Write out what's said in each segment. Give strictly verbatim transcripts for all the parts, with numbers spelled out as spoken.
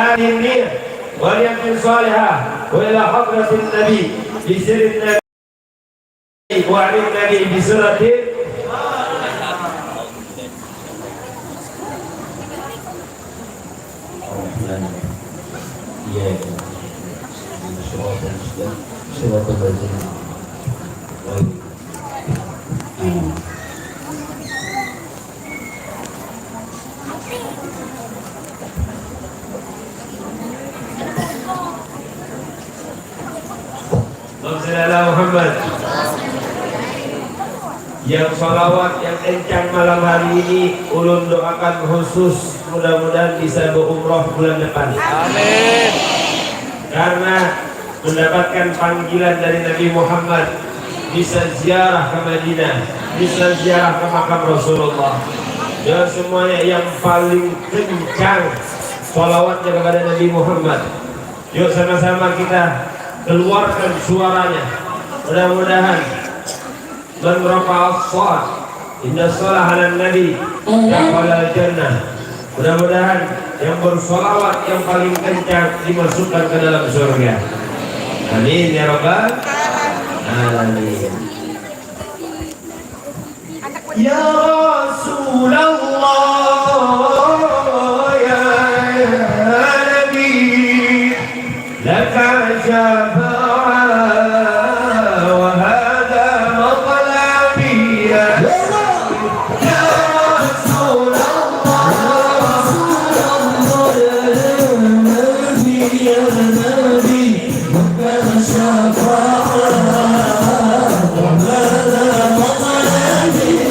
Amin. Wa liyakin salihah wa ila hadratin nabi bisirin nabi wa amin nabi bisuratin. Iya, iya. Siratal mustaqim, siratal ladzina an'amta alaihim. Allahumma shalli ala Muhammad. Yang salawat yang kencang malam hari ini, ulun doakan khusus, mudah-mudahan bisa berumroh bulan depan. Amin. Karena mendapatkan panggilan dari Nabi Muhammad, bisa ziarah ke Madinah, bisa ziarah ke makam Rasulullah. Dan semuanya yang paling kencang salawatnya kepada Nabi Muhammad. Yuk sama-sama kita keluarkan suaranya. Mudah-mudahan man rafa'as shawt inda shalah ala nabi dakhalal jannah. Mudah-mudahan yang bersolawat yang paling kencang dimasukkan ke dalam surga. Amin ya rabbal alamin. Ya Rasulullah, ya Nabi, laka syafa'ah wa hadha matlabi, ya Rasulullah, ya Nabi, ya Nabi, laka syafa'ah wa hadha matlabi.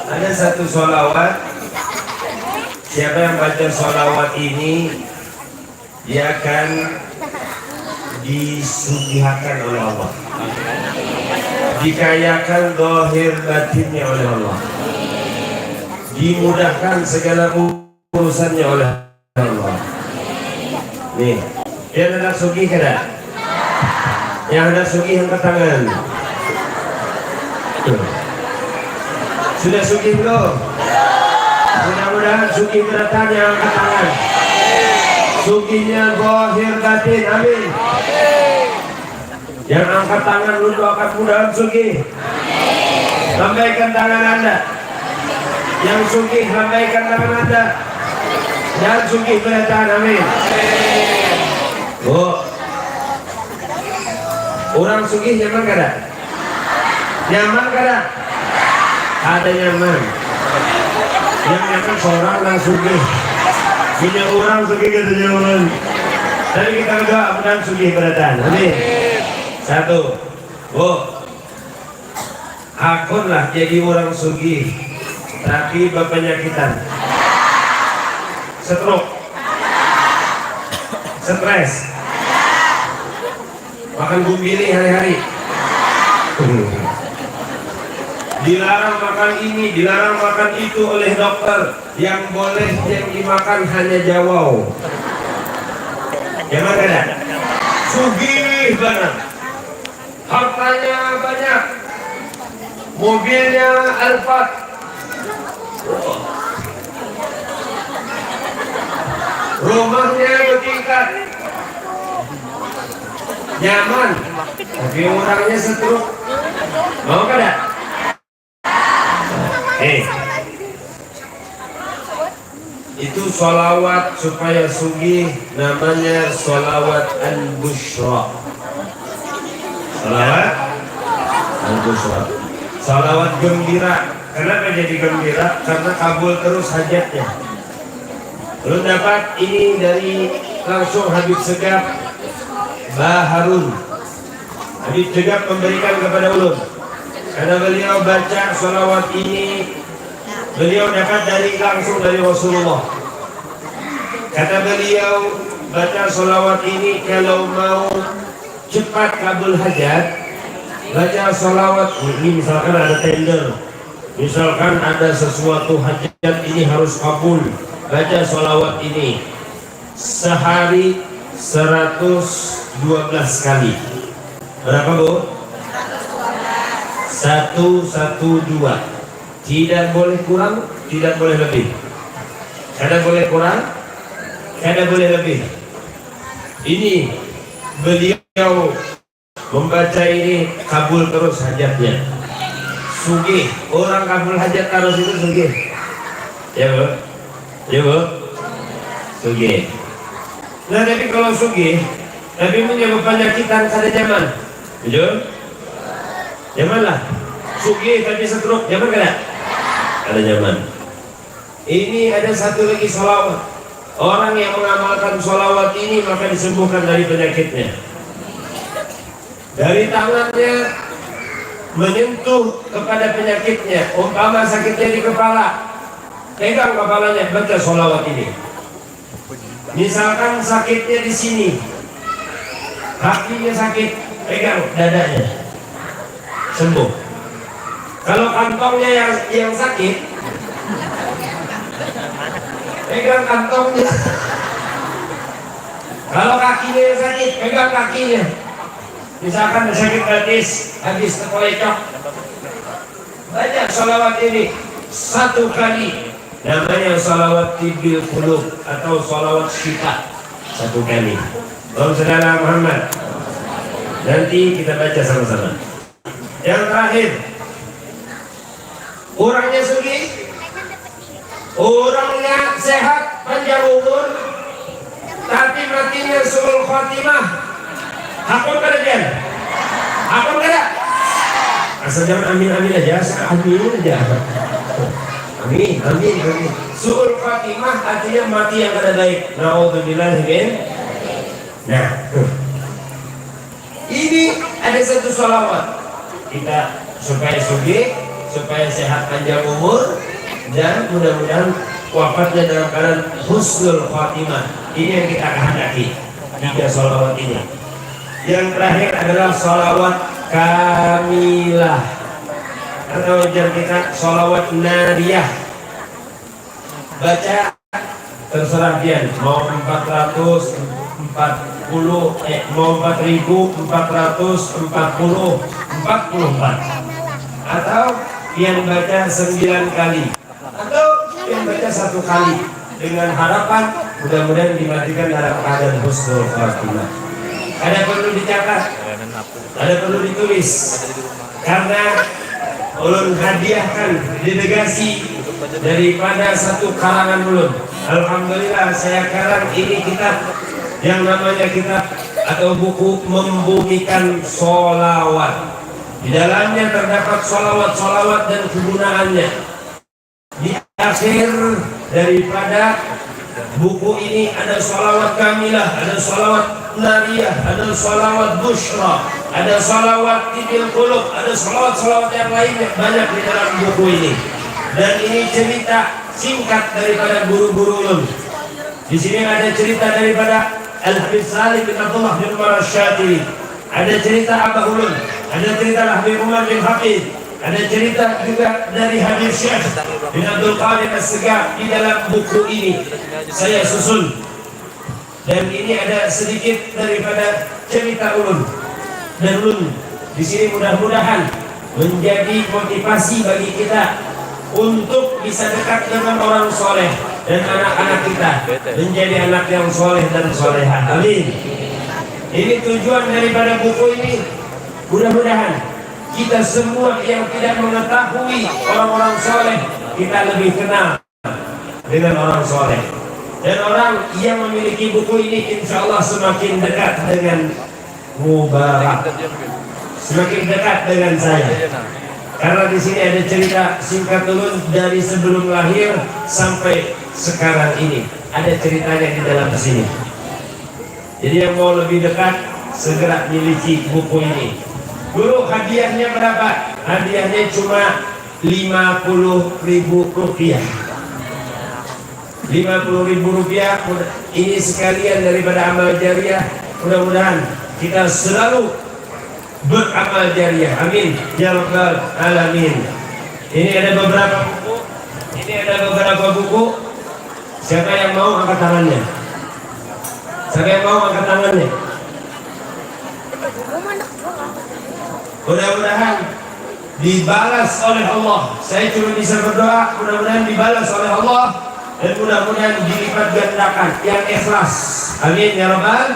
Ada satu sholawat, siapa yang baca sholawat ini, dia akan disugihakan oleh Allah, dikayakan dohir batinnya oleh Allah, dimudahkan segala urusannya oleh Allah. Nih, dia hendak sugih kada? Yang hendak sugih angkat tangan. Tuh. Sudah sugih belum? Mudah-mudahan sugih berataan yang angkat tangan. Sugihnya zahir batin, amin. Yang angkat tangan untuk angkat mudahan sugih. Lambaikan tangan anda. Yang sugih, lambaikan tangan anda. Dan sugih berataan, amin. Bu, orang sugih nyaman kada? Nyaman kada? Ada nyaman. Yang nyaman seorang nang sugih. Punya orang sugih kada nyaman. Tapi kita berdoa mudahan sugih berataan. Amin. Satu. Bu, akunlah jadi orang sugih, tapi bapanyakitan. Stroke. Stres. Makan gumbili hari-hari. Dilarang makan ini, dilarang makan itu oleh dokter. Yang boleh yang dimakan hanya jawau. Nyaman kada? Sugih banar. Hartanya banyak. Mobilnya Alphard. Rumahnya bertingkat. Nyaman. Tapi orangnya stroke. Mau kada? Eh. Itu sholawat supaya sugih, namanya sholawat al-busyra. Sholawat al-busyra. Sholawat gembira. Kenapa jadi gembira? Karena kabul terus hajatnya. Ulun dapat ini dari langsung Habib Segaf Baharun. Habib Segaf memberikan kepada ulun. Karena beliau baca sholawat ini, beliau dapat dari langsung dari Rasulullah. Kata beliau, baca sholawat ini kalau mau cepat kabul hajat, baca sholawat ini. Misalkan ada tender, misalkan ada sesuatu hajat ini harus kabul, baca sholawat ini sehari seratus dua belas kali. Berapa, Bu? Satu satu dua. Tidak boleh kurang, tidak boleh lebih. Kada boleh kurang, kada boleh lebih. Ini beliau membaca ini kabul terus hajatnya. Sugih, orang kabul hajat terus itu sugih. Ya, Bu? Ya, Bu? Sugih. Nah, tapi kalau sugih, tapi punya penyakitan kada nyaman. Jujur? Nyaman lah. Sugih tapi stroke, nyaman kada? Kada nyaman. Ini ada satu lagi sholawat. Orang yang mengamalkan sholawat ini maka disembuhkan dari penyakitnya. Dari tangannya menyentuh kepada penyakitnya. Umpama sakitnya di kepala, pegang kepalanya, baca sholawat ini. Misalkan sakitnya di sini, kakinya sakit, pegang dadanya, sembuh. Kalau kantongnya yang yang sakit, pegang kantongnya. Kalau kakinya yang sakit, pegang kakinya. Misalkan sakit batis, habis terkoyok, baca salawat ini satu kali. Namanya salawat tibbil qulub atau salawat syifa satu kali. Allahumma shalli ala Muhammad. Nanti kita baca sama-sama. Yang terakhir, orangnya sugih, orangnya sehat, panjang umur, tapi matinya su'ul khatimah. Hakun kada, Jan? Hakun kada? Asal jangan amin-amin aja, asal amin aja. Amin, amin, amin. Su'ul khatimah artinya mati yang kada baik. Naudzubillah min. Nah, tuh. Ini ada satu salawat. Kita supaya sugih, supaya sehat panjang umur dan mudah-mudahan wafatnya dalam keadaan husnul khotimah. Ini yang kita kehendaki, tiga sholawat ini. Yang terakhir adalah sholawat kamilah atau ujar kita sholawat nariyah. Baca terserah pian mau empat ratus empat puluh, eh, mau empat ribu empat ratus empat puluh, empat puluh empat, atau pian baca sembilan kali, atau pian baca satu kali, dengan harapan mudah-mudahan dimatikan dalam keadaan husnul khatimah. Ada perlu dicatat, ada perlu ditulis, karena ulun hadiahkan delegasi daripada satu karangan ulun. Alhamdulillah, saya karang ini kitab yang namanya kitab atau buku Membumikan Sholawat. Di dalamnya terdapat sholawat-sholawat dan kegunaannya. Di akhir daripada buku ini ada sholawat kamilah, ada sholawat nariyah, ada sholawat busyra, ada sholawat tibil kulub, ada sholawat-sholawat yang lainnya banyak di dalam buku ini. Dan ini cerita singkat daripada guru-guru ulun. Di sini ada cerita daripada Al Habib Salim bin Abdullah bin Umar Syatili. Ada cerita Abah Ulun, ada cerita Habib Umar bin Hafid, ada cerita juga dari Habib Syekh bin Abdul Qadir As-Segar di dalam buku ini. Saya susun. Dan ini ada sedikit daripada cerita ulun. Dan ulun di sini mudah-mudahan menjadi motivasi bagi kita untuk bisa dekat dengan orang soleh dan anak-anak kita menjadi anak yang soleh dan solehah. Amin. Ini tujuan daripada buku ini. Mudah-mudahan kita semua yang tidak mengetahui orang-orang soleh, kita lebih kenal dengan orang soleh. Dan orang yang memiliki buku ini insya Allah semakin dekat dengan Mubarak, semakin dekat dengan saya. Karena di sini ada cerita singkat ulun dari sebelum lahir sampai sekarang ini. Ada ceritanya di dalam sini. Jadi yang mau lebih dekat segera miliki buku ini. Guru, hadiahnya berapa? Hadiahnya cuma lima puluh ribu rupiah. Lima puluh ribu rupiah, mudah- ini sekalian daripada amal jariah. Mudah-mudahan kita selalu beramal jariah. Amin ya rabbal alamin. Ini ada beberapa buku. Ini ada beberapa buku. Siapa yang mau angkat tangannya? Siapa yang mau angkat tangannya? Mudah-mudahan dibalas oleh Allah. Saya cuma bisa berdoa, mudah-mudahan dibalas oleh Allah dan mudah-mudahan dilipat gandakan yang ikhlas. Amin ya rabbal.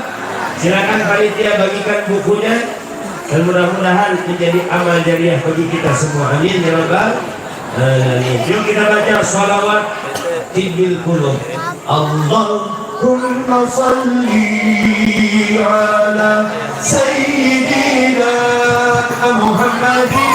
Silakan panitia bagikan bukunya dan mudah-mudahan menjadi amal jariah bagi kita semua. Amin ya rabbal alamin. Yuk kita baca salawat tibbil qulub. Allahumma salli ala sayyidina Muhammadin.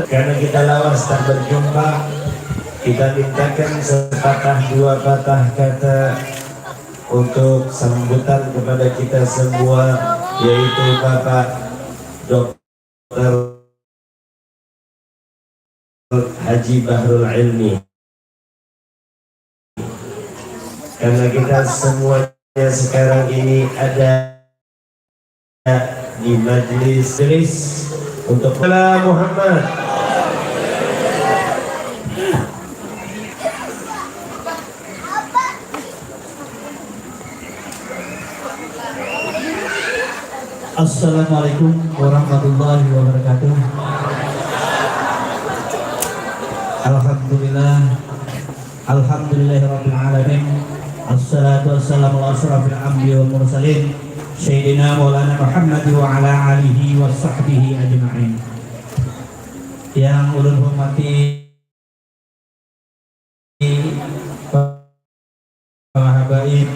Karena kita lawas tak berjumpa, kita mintakan sepatah dua patah kata untuk sambutan kepada kita semua, yaitu Bapak Doktor Haji Bahrul Ilmi. Karena kita semuanya sekarang ini ada di majlis tulis untuk Bala Muhammad. Assalamualaikum warahmatullahi wabarakatuh. Alhamdulillah. Alhamdulillahirabbil alamin. Assalatu wassalamu ala asyrafil anbiya wal mursalin, sayyidina maulana Muhammad wa ala alihi wa sahbihi ajmain. Yang ulun hormati para habaib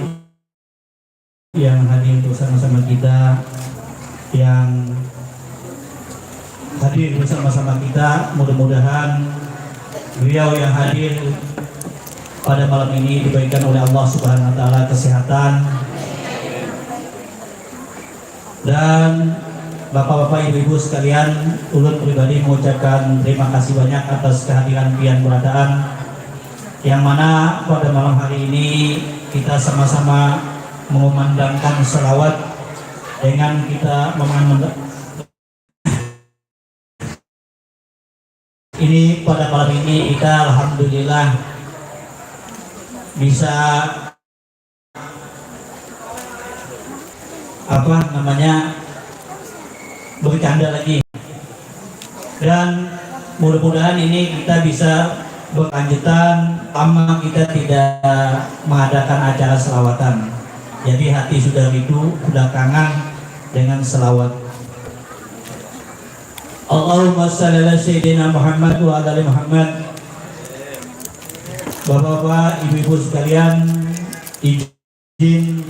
yang hadir bersama-sama kita, yang hadir bersama-sama kita, mudah-mudahan beliau yang hadir pada malam ini diberikan oleh Allah Subhanahu wa taala kesehatan. Dan bapak-bapak, ibu-ibu sekalian, ulun pribadi mengucapkan terima kasih banyak atas kehadiran pian berataan, yang mana pada malam hari ini kita sama-sama mengumandangkan selawat dengan kita memandang ini pada malam ini kita alhamdulillah bisa apa namanya bercanda lagi, dan mudah-mudahan ini kita bisa berlanjutan, lama kita tidak mengadakan acara selawatan, jadi hati sudah rindu, sudah kangen dengan selawat. Allahumma shalli ala sayyidina Muhammad wa ala ali Muhammad. Bapak-bapak, ibu-ibu sekalian, izin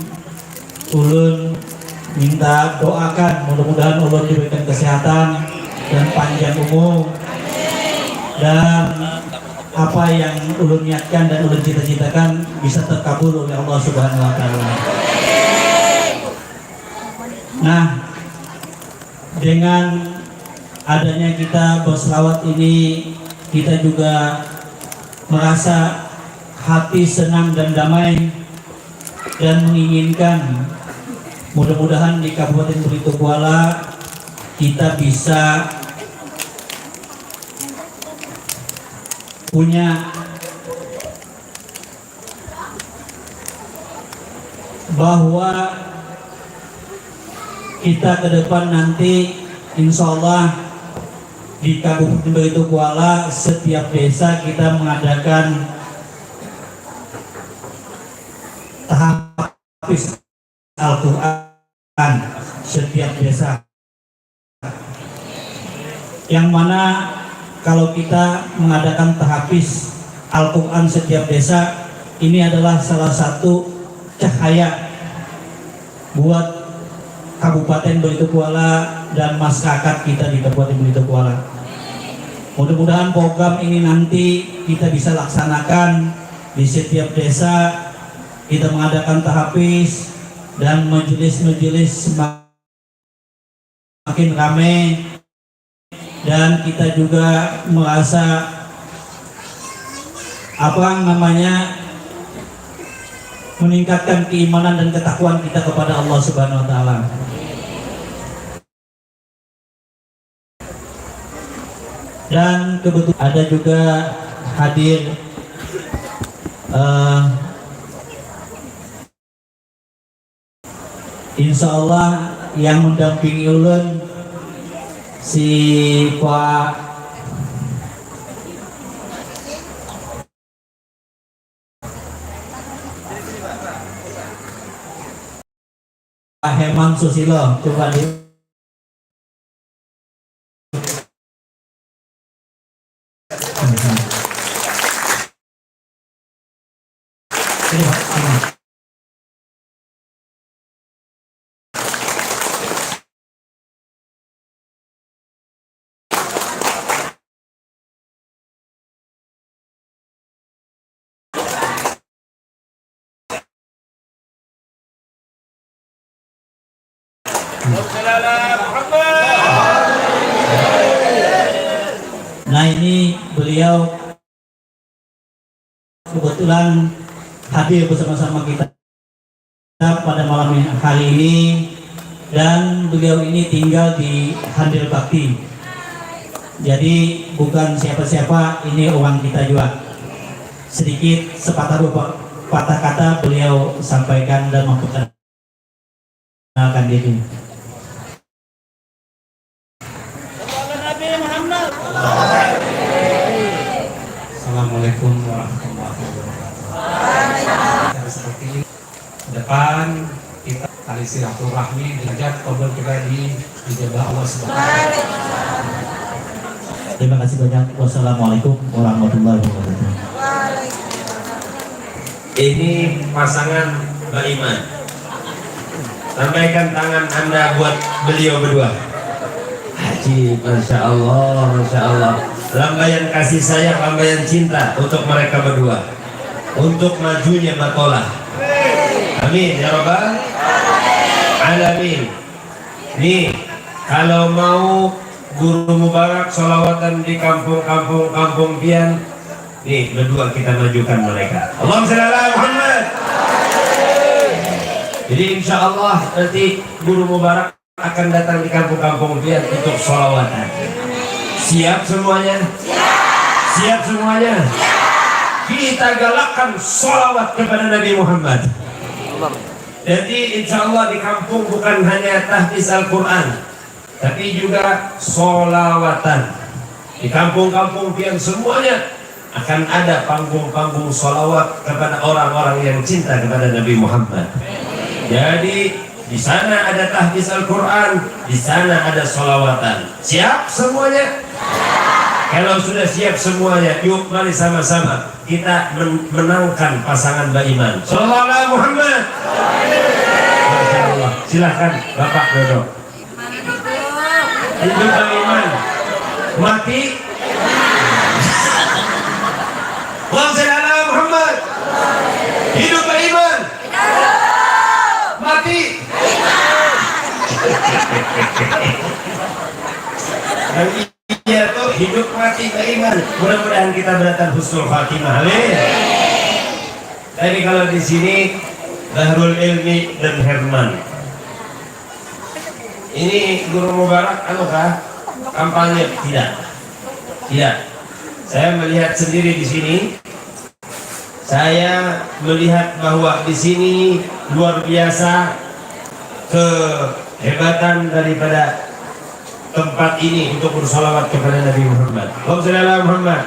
ulun minta doakan, mudah-mudahan ulun diberikan kesehatan dan panjang umur, dan apa yang ulun niatkan dan ulun cita-citakan bisa terkabul oleh Allah Subhanahu wa taala. Nah, dengan adanya kita berselawat ini, kita juga merasa hati senang dan damai, dan menginginkan mudah-mudahan di Kabupaten Belitung Kuala kita bisa punya bahwa kita ke depan nanti, insya Allah, di Kabupaten Belitung Kuala, setiap desa kita mengadakan tahfiz Al-Quran setiap desa. Yang mana kalau kita mengadakan tahfiz Al-Quran setiap desa, ini adalah salah satu cahaya buat Kabupaten Belitung Kuala dan masyarakat kita di Kabupaten Belitung Kuala. Mudah-mudahan program ini nanti kita bisa laksanakan di setiap desa, kita mengadakan tahfiz dan majelis-majelis semakin ramai, dan kita juga merasa apa namanya meningkatkan keimanan dan ketakwaan kita kepada Allah Subhanahu wa taala. Dan kebetulan ada juga hadir eh, insya Allah yang mendampingi ulun si Pak Herman Susilo, coba di Nah, ini beliau kebetulan hadir bersama-sama kita pada malam hari ini, dan beliau ini tinggal di Handil Bakti. Jadi bukan siapa-siapa, ini orang kita juga. Sedikit sepatah dua pa- patah kata beliau sampaikan dan memperkenalkan diri. Assalamualaikum warahmatullahi wabarakatuh. Seperti ini, depan kita tali silaturahmi, derajat, kabul kita di ijabah Allah Subhanahu wa Ta'ala. Terima kasih banyak. Wassalamualaikum warahmatullahi wabarakatuh. Ini pasangan Mbak Iman. Sampaikan tangan Anda buat beliau berdua. Haji, Masya Allah, Masya Allah. Lambaian kasih sayang, lambaian cinta untuk mereka berdua. Untuk majunya Batolah. Amin ya Rabbal Alamin. Nih, kalau mau Guru Mubarak solawatan di kampung-kampung kampung pian, nih berdua kita majukan mereka. Allahumma shalli ala Muhammad. Jadi insya Allah nanti Guru Mubarak akan datang di kampung-kampung pian untuk solawatan. Siap semuanya? Siap semuanya? Kita galakkan solawat kepada Nabi Muhammad. Jadi insya Allah di kampung bukan hanya tahfiz Al-Quran, tapi juga solawatan. Di kampung-kampung pian semuanya akan ada panggung-panggung solawat kepada orang-orang yang cinta kepada Nabi Muhammad. Jadi di sana ada tahfiz Al-Quran, di sana ada solawatan. Siap semuanya? Kalau sudah siap semuanya, yuk mari sama-sama kita men- menangkan pasangan Mbak Iman. Sallallahu ala Muhammad. Masya Allah. Silahkan Bapak duduk. Hidup Mbak Iman. Mati. Allahumma shalli ala Muhammad. Hidup Mbak Iman. Mati. Yang iya tuh hidup mati beriman. Mudah-mudahan kita beratan husnul khatimah. Amin. Tapi kalau di sini Bahrul Ilmi dan Herman. Ini Guru Mubarak anu kah? Kampanye? Tidak. Tidak. Saya melihat sendiri di sini. Saya melihat bahwa di sini luar biasa kehebatan daripada tempat ini untuk bersalawat kepada Nabi Muhammad. Allahumma shalli ala Muhammad.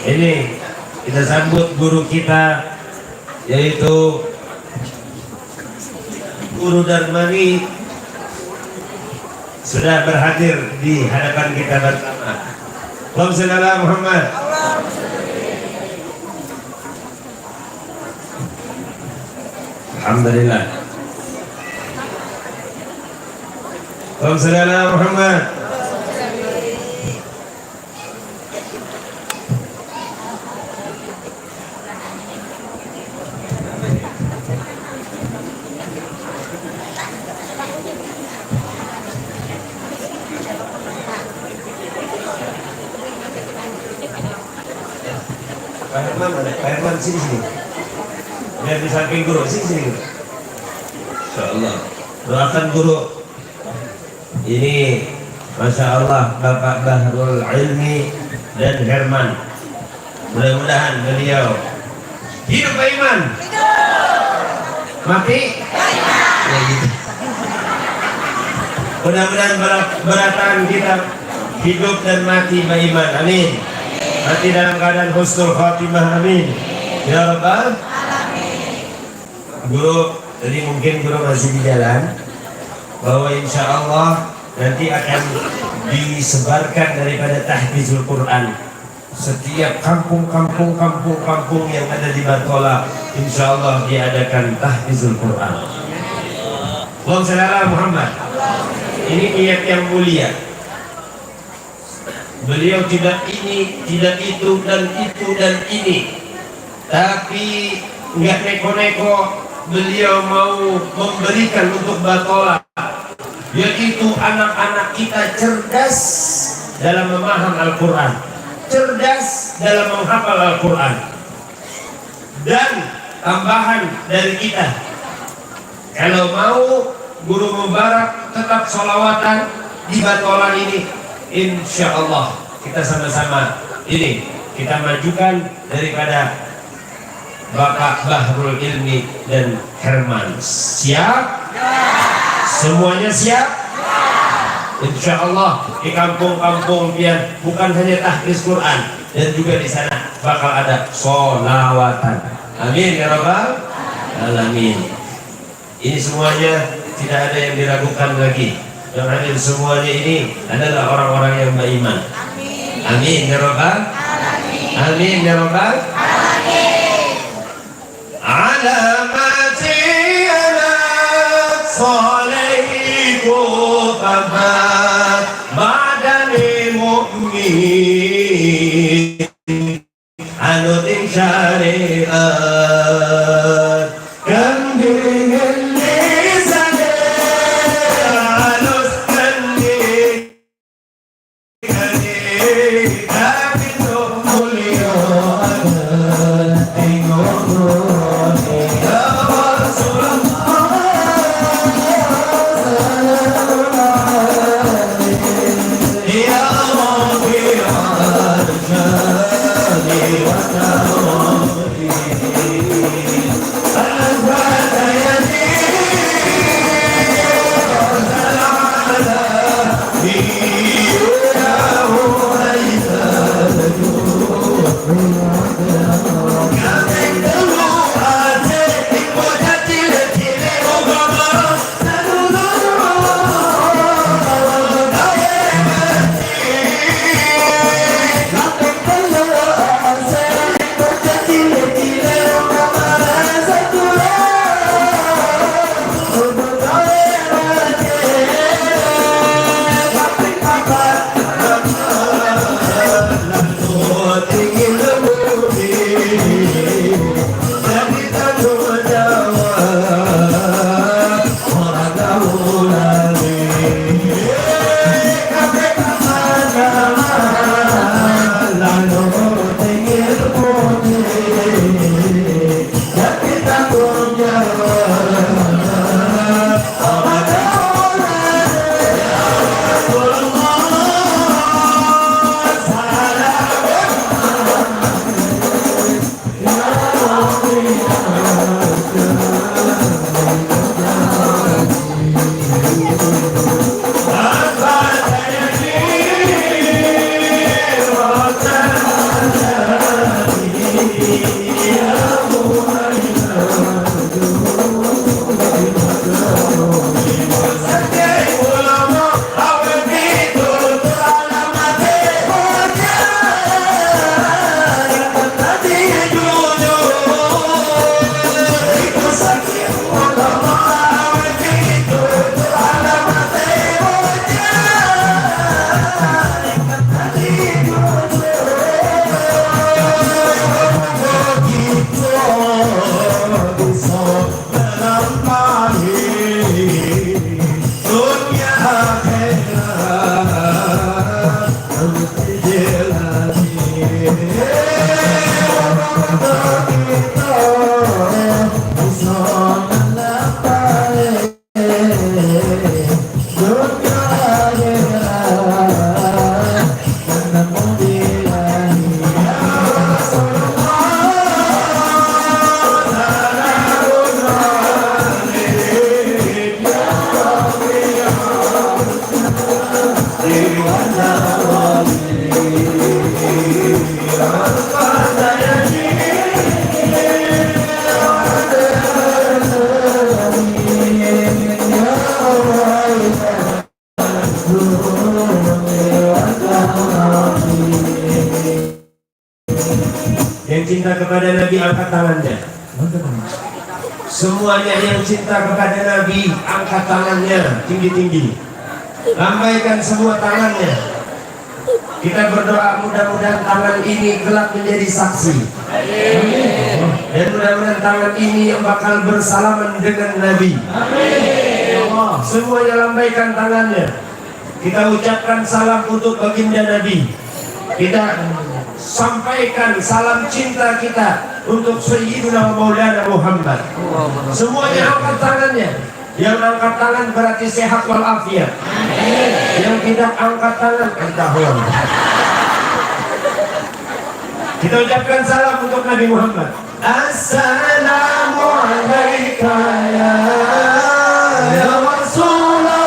Ini kita sambut guru kita, yaitu Guru Darmani sudah berhadir di hadapan kita bersama. Allahumma shalli ala Muhammad. Alhamdulillah. Allahumma shalli ala Muhammad. Pak Herman mana? Pak Herman, sini, sini. Biar di samping guru, sini, sini, guru. Insya Allah. Doakan guru. Ini Masya Allah Bapak Bahrul Ilmi dan Herman. Mudah-mudahan beliau hidup beriman. Mati? Ya gitu. Mudah-mudahan berat, beratan kita hidup dan mati beriman. Amin. Mati dalam keadaan husnul khatimah. Amin. Ya Rabbal. Guru, tadi mungkin guru masih di jalan, bahwa insya Allah nanti akan disebarkan daripada tahfizul Quran setiap kampung-kampung kampung-kampung yang ada di Batola, insya Allah diadakan tahfizul Quran. Allahumma shalli ala Muhammad. Ini niat yang mulia. Beliau tidak ini, tidak itu, dan itu, dan ini. Tapi nggak neko-neko beliau mau memberikan untuk Batola, yaitu anak-anak kita cerdas dalam memaham Al-Quran, cerdas dalam menghafal Al-Quran. Dan tambahan dari kita, kalau mau Guru Mubarak tetap solawatan di Batola ini, insya Allah kita sama-sama ini, kita majukan daripada Bapak Bahrul Ilmi dan Herman. Siap? Semuanya siap? Insya Allah di kampung-kampung pian bukan hanya tahfiz Quran dan juga di sana bakal ada solawatan. Amin ya rabbal alamin. Ini semuanya tidak ada yang diragukan lagi. Yang hadir semuanya ini adalah orang-orang yang beriman. Amin ya rabbal alamin. Amin ya rabbal alamin. Alamati ala saliku fama badani mu'min. Anu ting syariat kambing ini sadar alus kambing. Yang cinta kepada Nabi, angkat tangannya. Semuanya yang cinta kepada Nabi, angkat tangannya tinggi-tinggi. Lambaikan semua tangannya. Kita berdoa, mudah-mudahan tangan ini kelak menjadi saksi. Dan mudah-mudahan tangan ini yang bakal bersalaman dengan Nabi. Amin. Ya Allah, semuanya lambaikan tangannya. Kita ucapkan salam untuk baginda Nabi. Kita sampaikan salam cinta kita untuk Sayyidina Maulana Muhammad. Semuanya angkat tangannya. Yang angkat tangan berarti sehat walafiat. Yang tidak angkat tangan, ketahuan. Kita ucapkan salam untuk Nabi Muhammad. Assalamualaikum ya Rasulullah.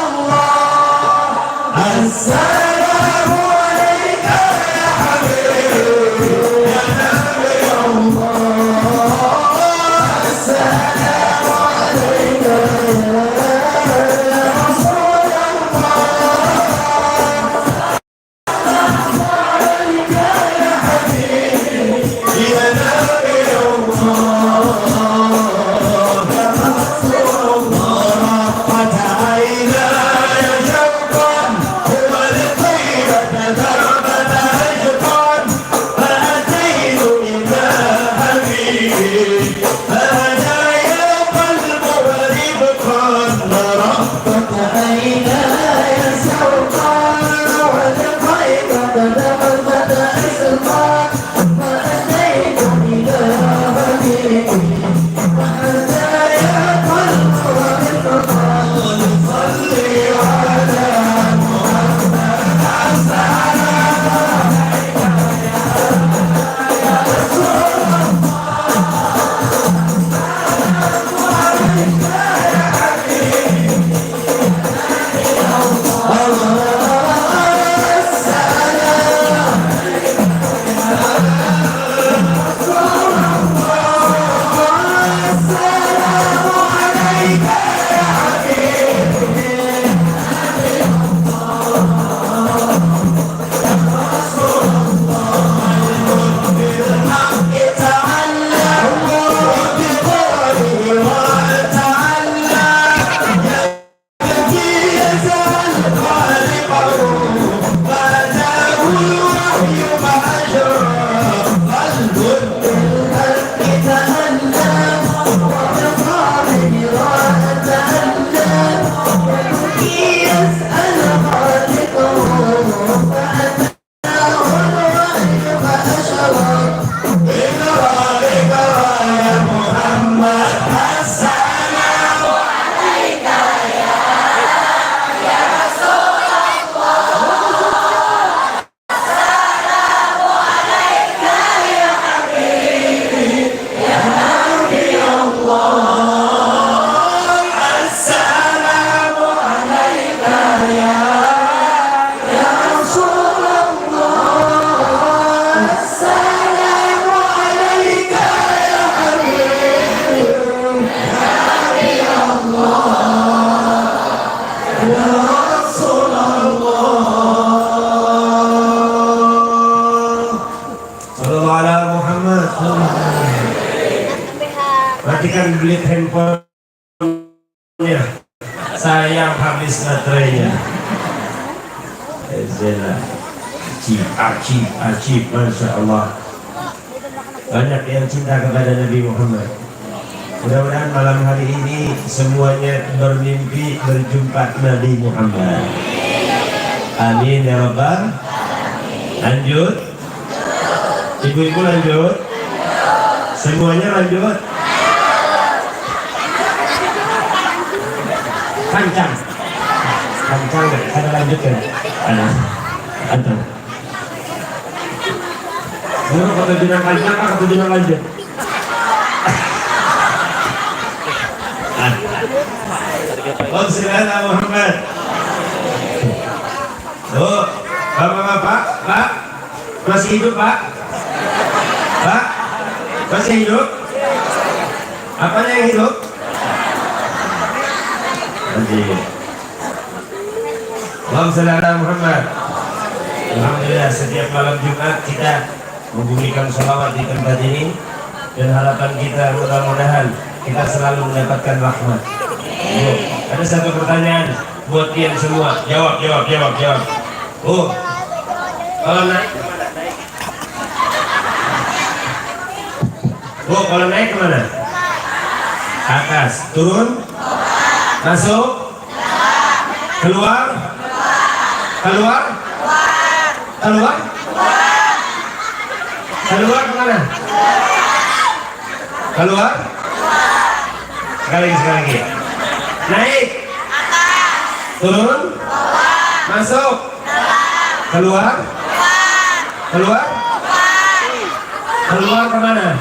Assalamualaikum ya Habibullah. Assalamualaikum ya Rasulullah. Sallallahu ala Muhammad. Matikan belit handphone. Ya, sayang habis baterainya. Zela. Ajib, ajib, ajib, Masya Allah. Banyak yang cinta kepada Nabi Muhammad. Mudah-mudahan malam hari ini semuanya bermimpi berjumpa Nabi Muhammad. Amin ya Rabbal. Lanjut. Ibu-ibu lanjut. Semuanya lanjut. Kancang. Kancang, kada lanjut kan? Ada. Ada. Guru kata bilang kancang, kata bilang lanjut. Allahumma sholli ala Muhammad. Tuh, bapak-bapak, Pak, masih hidup, Pak? Pak, masih hidup? Apanya yang hidup? Masih. Allahumma sholli ala Muhammad. Alhamdulillah, setiap malam Jumat kita membunyikan salawat di tempat ini, dan harapan kita mudah-mudahan kita selalu mendapatkan rahmat. Ada satu pertanyaan buat kalian semua. Jawab, jawab, jawab, jawab. Oh, kalau nak, Bu, kalau naik kemana? Ke atas. Turun? Masuk? Keluar? Keluar? Keluar? Keluar kemana? Keluar? Sekali lagi, sekali lagi. Naik? Turun? Masuk? Keluar? Keluar? Keluar kemana?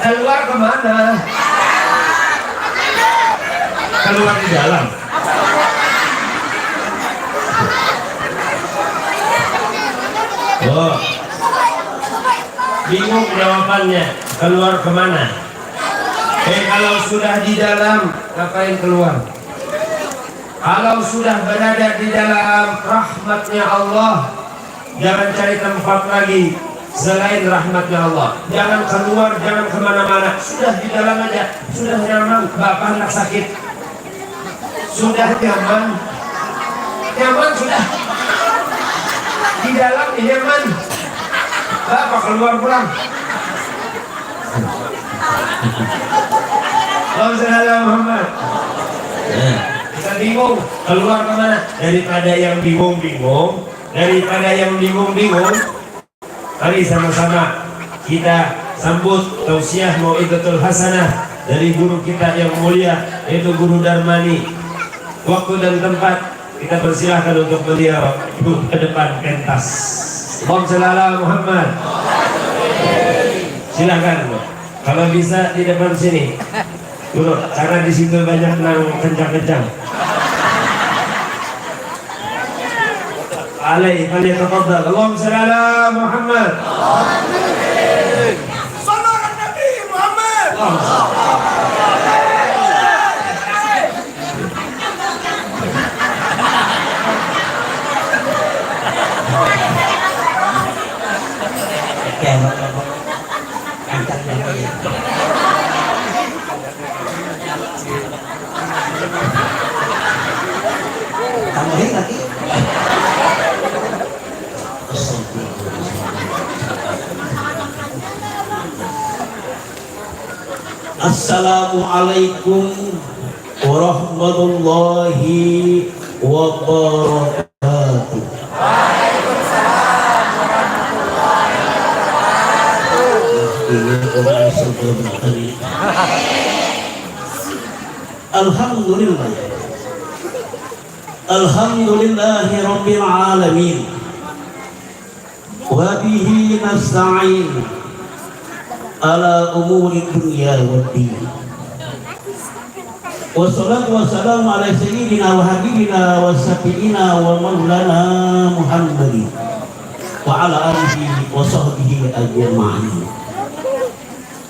Keluar kemana? Keluar di dalam. Oh. Bingung jawabannya. Keluar kemana? Eh, kalau sudah di dalam, ngapain keluar? Kalau sudah berada di dalam rahmatnya Allah, jangan cari tempat lagi selain rahmatnya Allah. Jangan keluar, jangan kemana-mana. Sudah di dalam aja, sudah nyaman. Bapak hendak sakit, sudah nyaman. Nyaman sudah. Di dalam ini nyaman. Bapak keluar pulang. Allahumma shalli ala Muhammad. Nah, kita bingung, keluar kemana? Daripada yang bingung-bingung, daripada yang bingung-bingung, mari sama-sama kita sambut tausiah mau'izatul hasanah dari guru kita yang mulia, yaitu Guru Darmani. Waktu dan tempat kita persilahkan untuk beliau duduk ke depan pentas. Allahumma shalli ala Muhammad. Silahkan, Bu. Kalau bisa di depan sini, duduk, karena di situ banyak nang kencang-kencang. Alai, falyatafaddal. Allahumma shalli ala Muhammad. Sallu ala Nabi Muhammad. Tambahin lagi. Assalamualaikum warahmatullahi wabarakatuh. Ini orang sebelum tadi. Alhamdulillah. Alhamdulillahirabbil alamin. Wa bihi nasta'in ala umuri dunya waddin. Wassalatu wassalamu ala sayyidina wa habibina wa syafi'ina wa maulana Muhammadin wa ala alihi wa sahbihi ajma'in.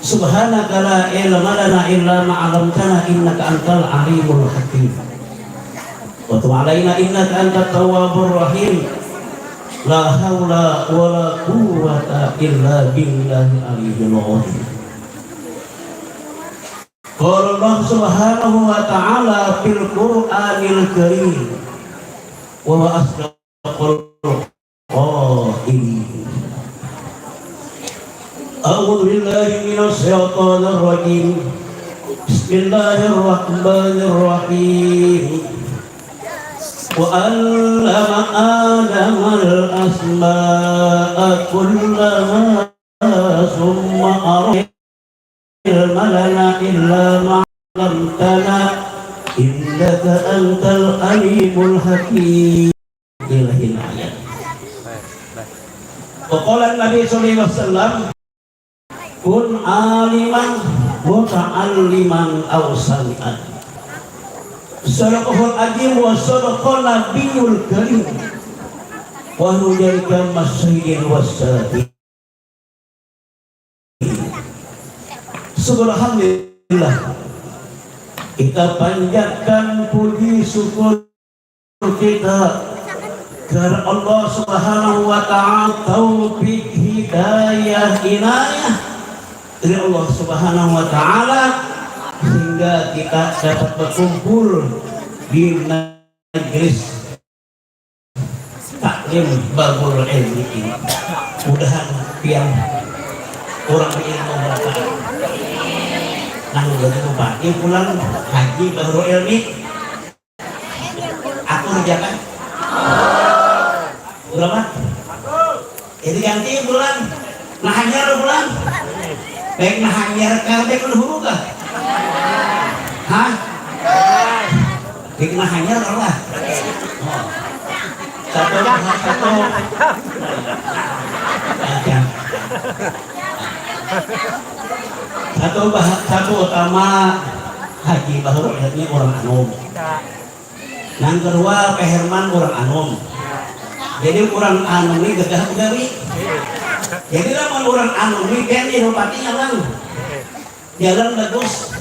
Subhanaka la ilma lana illa ma 'allamtana innaka antal alimul hakim. Wa tub alaina innaka antat tawwabur rahim. La haula wala quwwata illa billahil aliyyil azim. Qala Allah subhanahu wa ta'ala fil Qur'anil Karim, wa huwa asdaqul qailin. A'udzu billahi minasy syaithanir rajim. Bismillahirrahmanirrahim. Wa 'allama Adamal asma'a kullaha tsumma 'aradahum 'alal malaikati. Ilma lana illa ma 'allamtana innaka antal alimul hakim. Ilahil ayat. Wa qala Nabi sallallahu alaihi wasallam, kun aliman muta'alliman aw sami'an. Sadaqahul azim wa sadaqa nabiyul karim. Wa huwa dzalika masyhidin wasyahid. Subhanallah. Kita panjatkan puji syukur kita kepada Allah Subhanahu wa taala, taufik, hidayah, inayah dari Allah Subhanahu wa taala sehingga kita dapat berkumpul di majlis taklim babul ilmi ini. Mudahan pian urang bailmu barokah. Nang jadi bupati pulang, Haji Bahrul Ilmi. Aku rajakan. Berapa? Jadi ganti bulan. Nah hanyar bulan. Baik nah hanyar kah baik luhur kah? Hah? Baik nah hanyar lah. Oh. Satu bahas satu. Satu bahas satu utama Haji Bahrul ini orang anu. Nang kedua, Pak Herman urang anum. Jadi urang anum ni gagah begawi. Jadi lamun urang anum ni pian jadi bupati nyaman. Jalan bagus.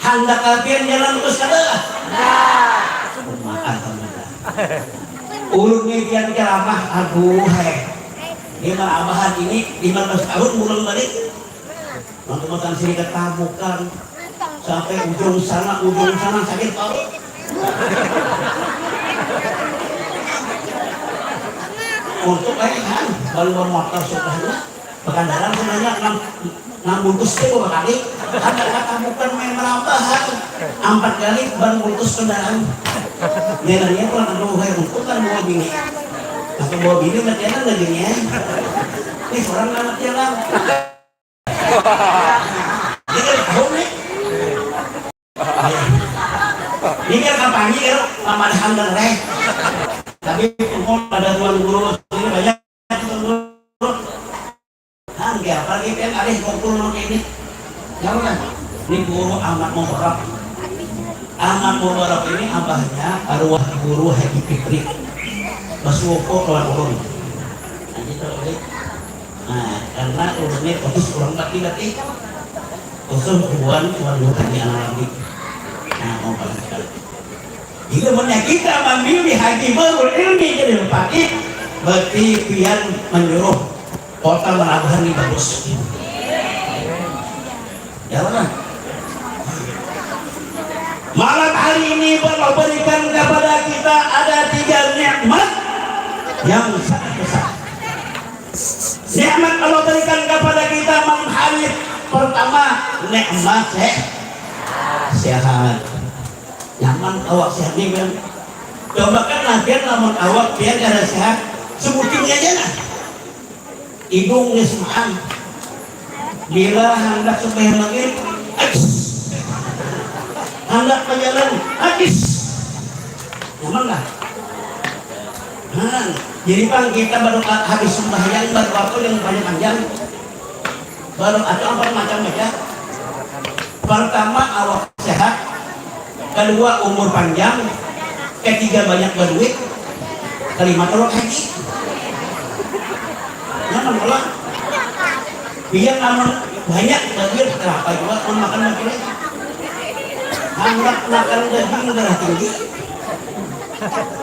Handak pian jalan bagus kada? Alhamdulillah. Ulun ni pian ceramah, aduh heh. Ini marabahan ini lima belas tahun pulang balik. Nang tumatan sini ketabukan sampai ujung sana, ujung sana sakit parut. Untuk kaihan balu motor sudahnya, bekandaraan sudahnya enam enam bungkus teh dua kali. Ada ketabukan main merambahan empat kali ban bungkus kendaraan. Nilainya kurang aduh hai untuk kan bawa bini. Atau bawa bini berarti ada lagi nih. Ini orang amat jalan. Ini kan tahun nih. Ini kan kampanye kan pamadahan dan reh. Tapi kumpul pada tuan guru ini banyak tuan guru. Nah, kayak apa lagi kan ada kumpul sama ini. Jangan. Ini guru amat mubarak. Amat mubarak ini abahnya arwah guru Haji Fikri. Basuko kawan ulun. Nah, gitu, oke. Nah, karena ulun ni khusus urang bati-bati. Khusus buan tuan guru tadi anak lagi. Nah, mau paling sekali. Jika punya kita memilih Haji Barul Ilmi jadi bupati, berarti pian menyuruh kota Malabuhan ini bagus. Ya mana? Malam hari ini Allah berikan kepada kita ada tiga nikmat yang sangat besar. Nikmat Allah berikan kepada kita malam hari pertama nikmat se sehat. Nyaman awak sehat nih kan. Coba kan latihan lamun awak dia kada sehat sebuting aja lah. Hidungnya semaan. Bila hendak sembahyang lagi, ais. Hendak berjalan, ais. Nyaman lah. Nah, jadi pang kita baru habis sembahyang baru apa yang banyak panjang. Baru ada empat macam aja. Pertama awak sehat, kedua umur panjang, ketiga banyak berduit, kelima telur haji. Nyaman pulang. Biar aman banyak berduit berapa juga pun makan lagi. Handak makan daging darah tinggi.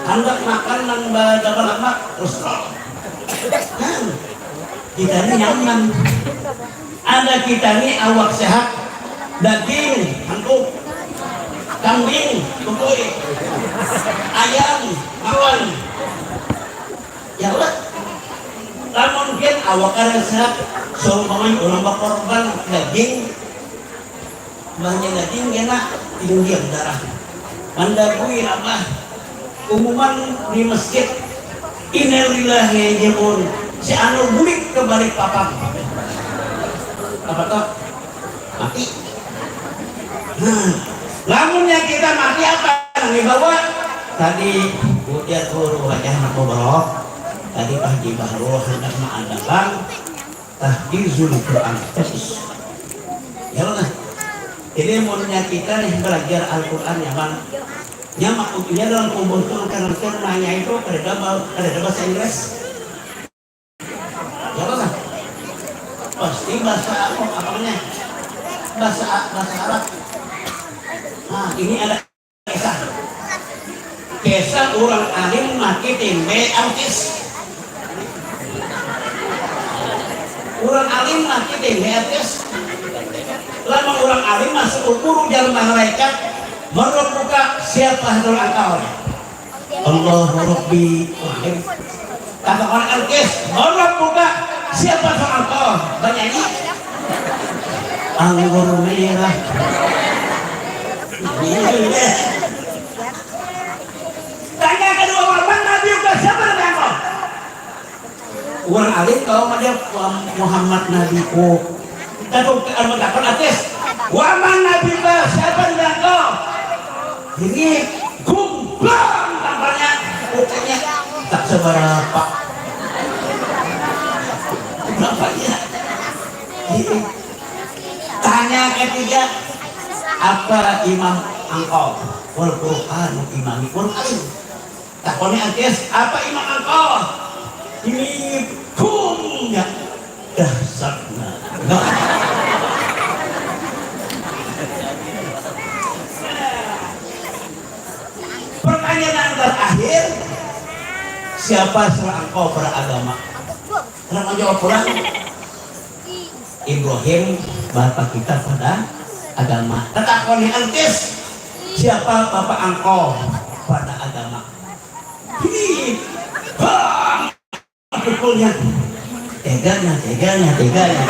Handak makan nang berapa lama terus. Nah, kita ini nyaman. Ada kita ni awak sehat, daging, hangkuk, kambing, tukui, ayam, awan. Ya Allah. Lamun pian awak kada sehat, seumpamanya urang bakorban daging, banyak daging kena tindian darah. Mandagui abah. Umuman di masjid. Innalillahi wa inna ilaihi raji'un. Si anu bulik ke balik papan. Apa toh? Mati. Nah, lamunnya kita mati apa yang dibawa? Tadi ujar guru wajah anak bobrok. Tadi Pak Haji Bahrul hendak maadaban tahfizul Quran. Bagus. Ya lah. Jadi munnya kita nih belajar Al-Quran nyaman. Nya maksudnya dalam kubur tu kadang-kadang nanya itu kada ada ba- kada ada bahasa Inggris. Ya lah. Pasti bahasa apa namanya? Bahasa bahasa Arab. Nah, ini ada kisah. Kisah orang alim mati tembe artis. Orang alim mati tembe artis. Lama orang alim masuk kubur jalan malaikat. Menurut buka siapa Hadratul Akal? Allahu Rabbi. Wah, ini. Kata orang Elkis, orang buka, siapa seorang kau? Banyanyi. Anggur merah. Tanya kedua, Muhammad Nabi buka, siapa Nabi engkau? Urang alim kawa maja Muhammad Nabiku. Kita tuh anu takon atis. Waman Nabi Ibrahim siapa di belakang? Ini gumbang tampaknya mukanya tak seberapa. Tampaknya. Tanya ketiga, apa imam engkau? Wal Quran imami Quran. Takoni atis, apa imam angkol? Ini punya dahsatnya. Pertanyaan terakhir, siapa setelah engkau beragama? Kenapa jawab pulang? Ibrahim, bapak kita pada agama. Tetakoni antis, siapa bapak angkol pada agama? Ini bang pukulnya. Teganya, teganya, teganya.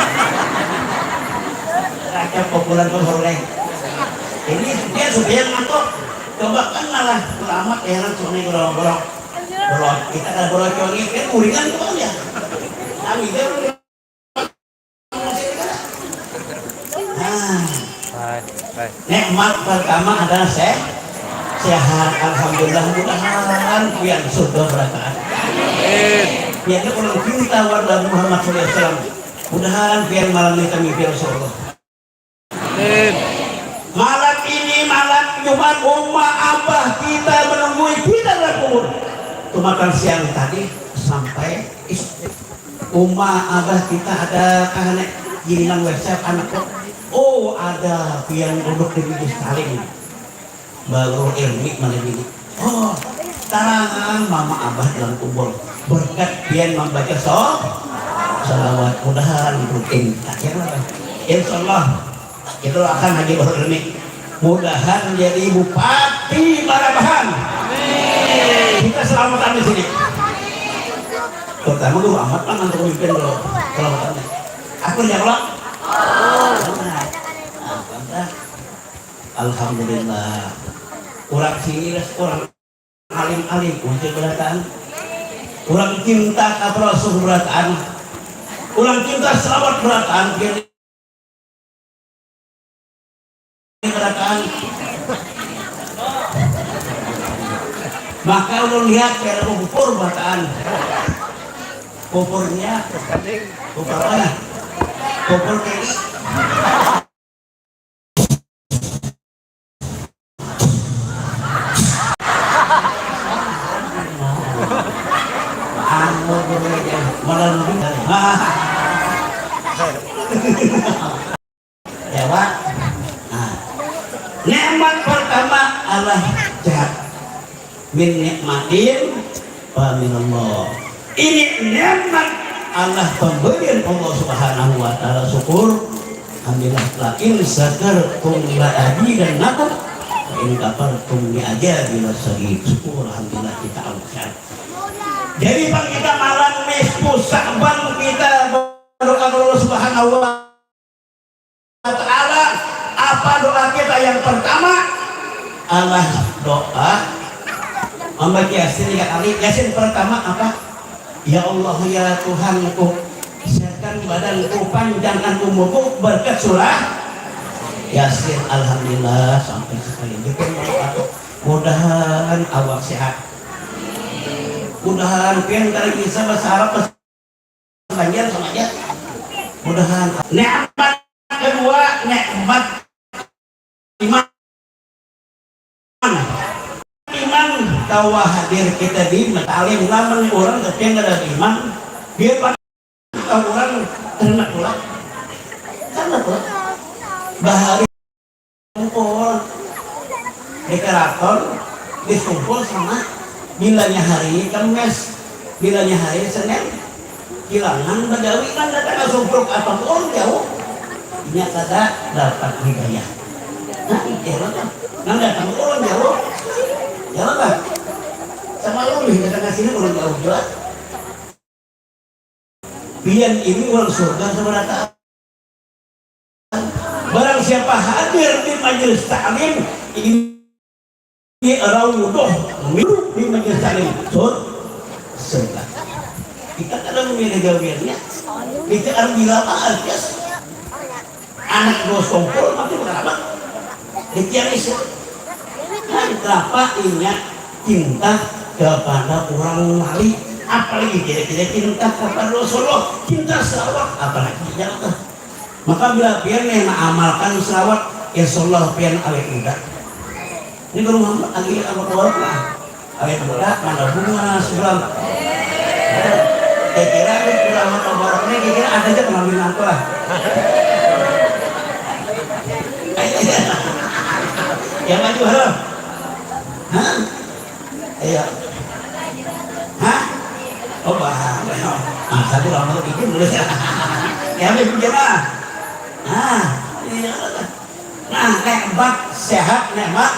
Raja pukulan tuh horeng. Ini dia supaya ngantuk. Coba kan malah selamat ya, langsung nih, borong-borong. Borong, kita kalau borong cuangi, kan uringan tuh kan ya. Kami dia uringan. Nah, Hai, hai. Nikmat pertama adalah se sehat. Alhamdulillah, mudahan pian sudah berataan. Amin. Pian itu orang cinta warga Muhammad sallallahu alaihi wasallam. Mudahan pian malam ini kami pian insyaallah. Amin. Malam ini malam Jumat, uma abah kita menunggu kita dalam kubur. Tuh makan siang tadi sampai isuk. Uma abah kita ada kah nek? Gini nang WC anak kok. Oh ada, pian duduk di bibir saling. Baru ilmi mana gini. Oh, tarangan mama abah dalam kubur. Berkat pian membaca so salawat, mudahan rutin. Akhirnya insyaallah. Kita akan lagi baru ini. Mudahan jadi bupati Barabahan. Kita selamatan di sini. Terutama guru amat kan untuk memimpin dulu. Selamatan. Aku ya Allah. Nah, nah, alhamdulillah. Orang sini lah orang alim-alim untuk berataan. Orang cinta ka Rasul berataan. Orang cinta selawat berataan. Maka ulun lihat kaya ada bubur bataan. Buburnya bubur apa? Bubur keri. Anu, malam. Ya, Pak. Nah, nikmat pertama adalah sehat. Min nikmatin fa minallah. Ini nikmat Allah pemberian Allah Subhanahu wa taala, syukur. Alhamdulillah, la in syakartum la azidannakum wa in kafartum li azabi lasyadid. Syukur alhamdulillah kita Allah sehat. Jadi bang kita malam nisfu Sa'ban kita berdoa kepada Allah Subhanahu wa Ta'ala, apa doa kita yang pertama? Allah doa membaca Yasin tiga kali. Yasin pertama apa? Ya Allah, ya Tuhanku, sehatkan badanku, panjangkan umurku berkat surah Yasin. Alhamdulillah, sampai sekali gitu. Mudahan awak sehat. Mudahan pian kada bisa bahasa Arab, Banjar sama aja. Mudahan nikmat kedua, nikmat iman. Iman kawa hadir kita di matalim, lamun orang tapi yang ada iman, dia orang terima pula, terima pula. Bahari kumpul di keraton, disumpul sama bilanya hari Kemis, bilanya hari Senin, kilangan bagawi kan datang ka Subruk atau orang jauh, nya kada dapat hidayah. Nah, ya apa? Nang datang orang jauh, ya apa? Sama lu nih datang ke sini orang jauh juga. Pian ini urang surga sabarataan. Barang siapa hadir di majelis taklim ini, raudhah milu di majelis taklim sur surga. Kita kada memilih gawiannya. Kita ambil apa aja. Anak dua songkol mati berapa? Di tiang isu. Kan kenapa inya cinta kepada orang wali, apalagi kira-kira cinta kepada Rasulullah, cinta selawat, apalagi jangan. Maka bila pian nih mengamalkan selawat, insya Allah pian awet muda. Ini guru Muhammad lagi apa orang lah? Awet muda, mana bunga sulam. Kira-kira ini guru Muhammad Mubarak ini kira-kira ada aja pengambilan aku lah. Ya maju halo. Hah? Iya. Hah? Oh, bah. Masa tuh lama tuh bikin dulu. Ya, bikin lah. Nah, iya. Nah, nikmat sehat, nikmat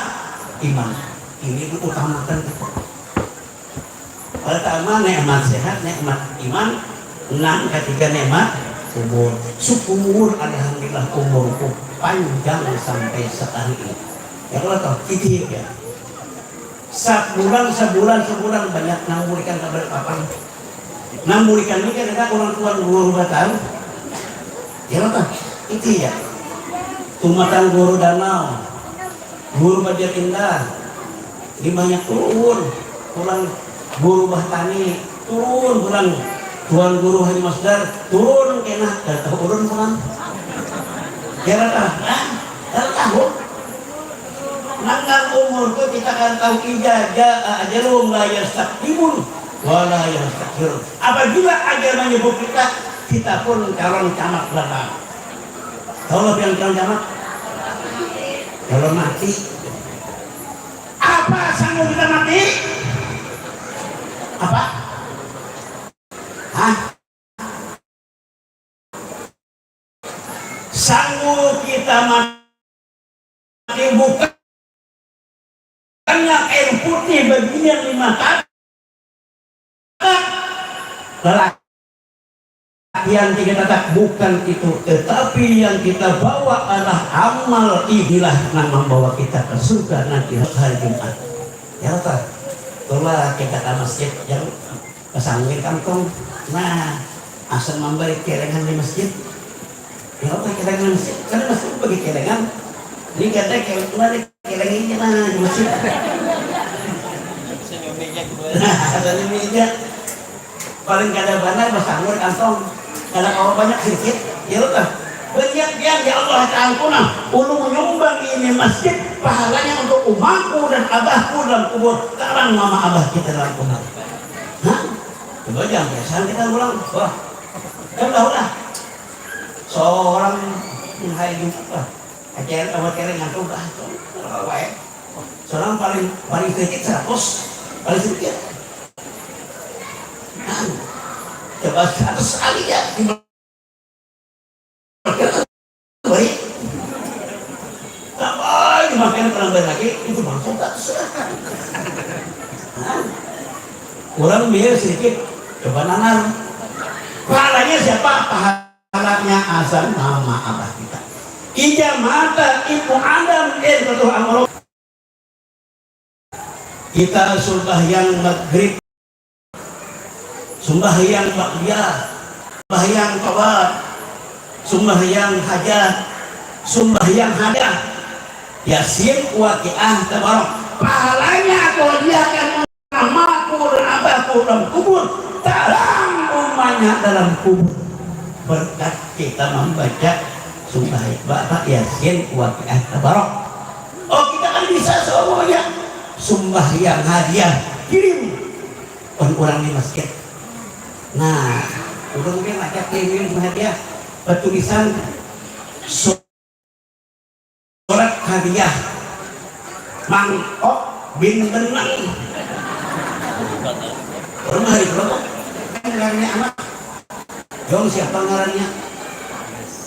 iman. Ini diutamakan kita. Pertama, nikmat sehat, nikmat iman. Nang ketiga, nikmat umur. Syukur, alhamdulillah, umurku panjang sampai sekarang ini. Ya, kalau tahu, itu ya. Sabulan, sabulan, sabulan banyak nang burikan kabar papan. Nang burikan ni kadada urang tuan guru batang. Ya apa? Itu ya. Tumatan guru danau, guru Banjar Indah, di banyak turun, pulang guru Bahtani, turun pulang tuan guru Haji Masdar, turun kena, kada tahu urun pulang. Ya apa? Kada tahu. Nangkan umur tu kita akan tahu ija jaa ajalum la yastaqdimun wa la yastakhirun. Apabila ajal menyebut kita, kita pun calon camat belakang. Tahu lah yang calon camat? Calon mati. Apa sanggup kita mati? Apa? Hah? Sanggup kita mati bukannya kain putih beginian lima tatak. Lalakian tiga tatak bukan itu, tetapi yang kita bawa adalah amal, inilah yang membawa kita ke surga nanti hari Jumat. Ya apa? Itulah kita ke masjid yang Pasangin kantong. Nah, asal mambari kelengan di masjid. Kenapa kelengan di masjid? Karena masjid bagi kelengan. Ini kata kelengan, kelengan ini nah di masjid. Senyum meja. Nah, senyum meja. Paling kada banar pasangin kantong. Kada kawa banyak sedikit, ya Allah. Banyak yang ya Allah taangkuna. Ulun menyumbang ini masjid pahalanya untuk umaku dan abahku dalam kubur. Sekarang mama abah kita dalam kubur. Hah? Coba jangan biasa kita ulang. Wah, kan tahu lah. Seorang yang hari Jumat lah. Ajaran awal kira ngantuk dah. Seorang paling paling sedikit seratus, paling sedikit. Nah, coba seratus kali ya. Baik. Tambah dimakan tambah lagi, itu langsung tak sudah. Nah, kurang biar sedikit, coba nanar. Pahalanya siapa? Pahalanya asal mama abah kita. Ija mata ibu Adam, eh, betul amro. Kita sumbahyang maghrib, sumbahyang ba'diyah, sumbahyang tawaf, sumbahyang hajat, sumbahyang hadiah, Yasin, Waqiah, Tabarok. Pahalanya aku hadiahkan mamaku dan abahku dalam kubur, tarang umanya dalam kubur. Berkat kita membaca sumbahyang, Yasin, Waqiah, Tabarok. Oh, kita kan bisa semuanya. Sumbahyang hadiah kirim wan urang di masjid. Nah, urang ni ngajak kirim hadiah batulisan surat hadiah mangkok bin benang. Urang hari berapa? Ngarannya anak. Dong, siapa ngarannya?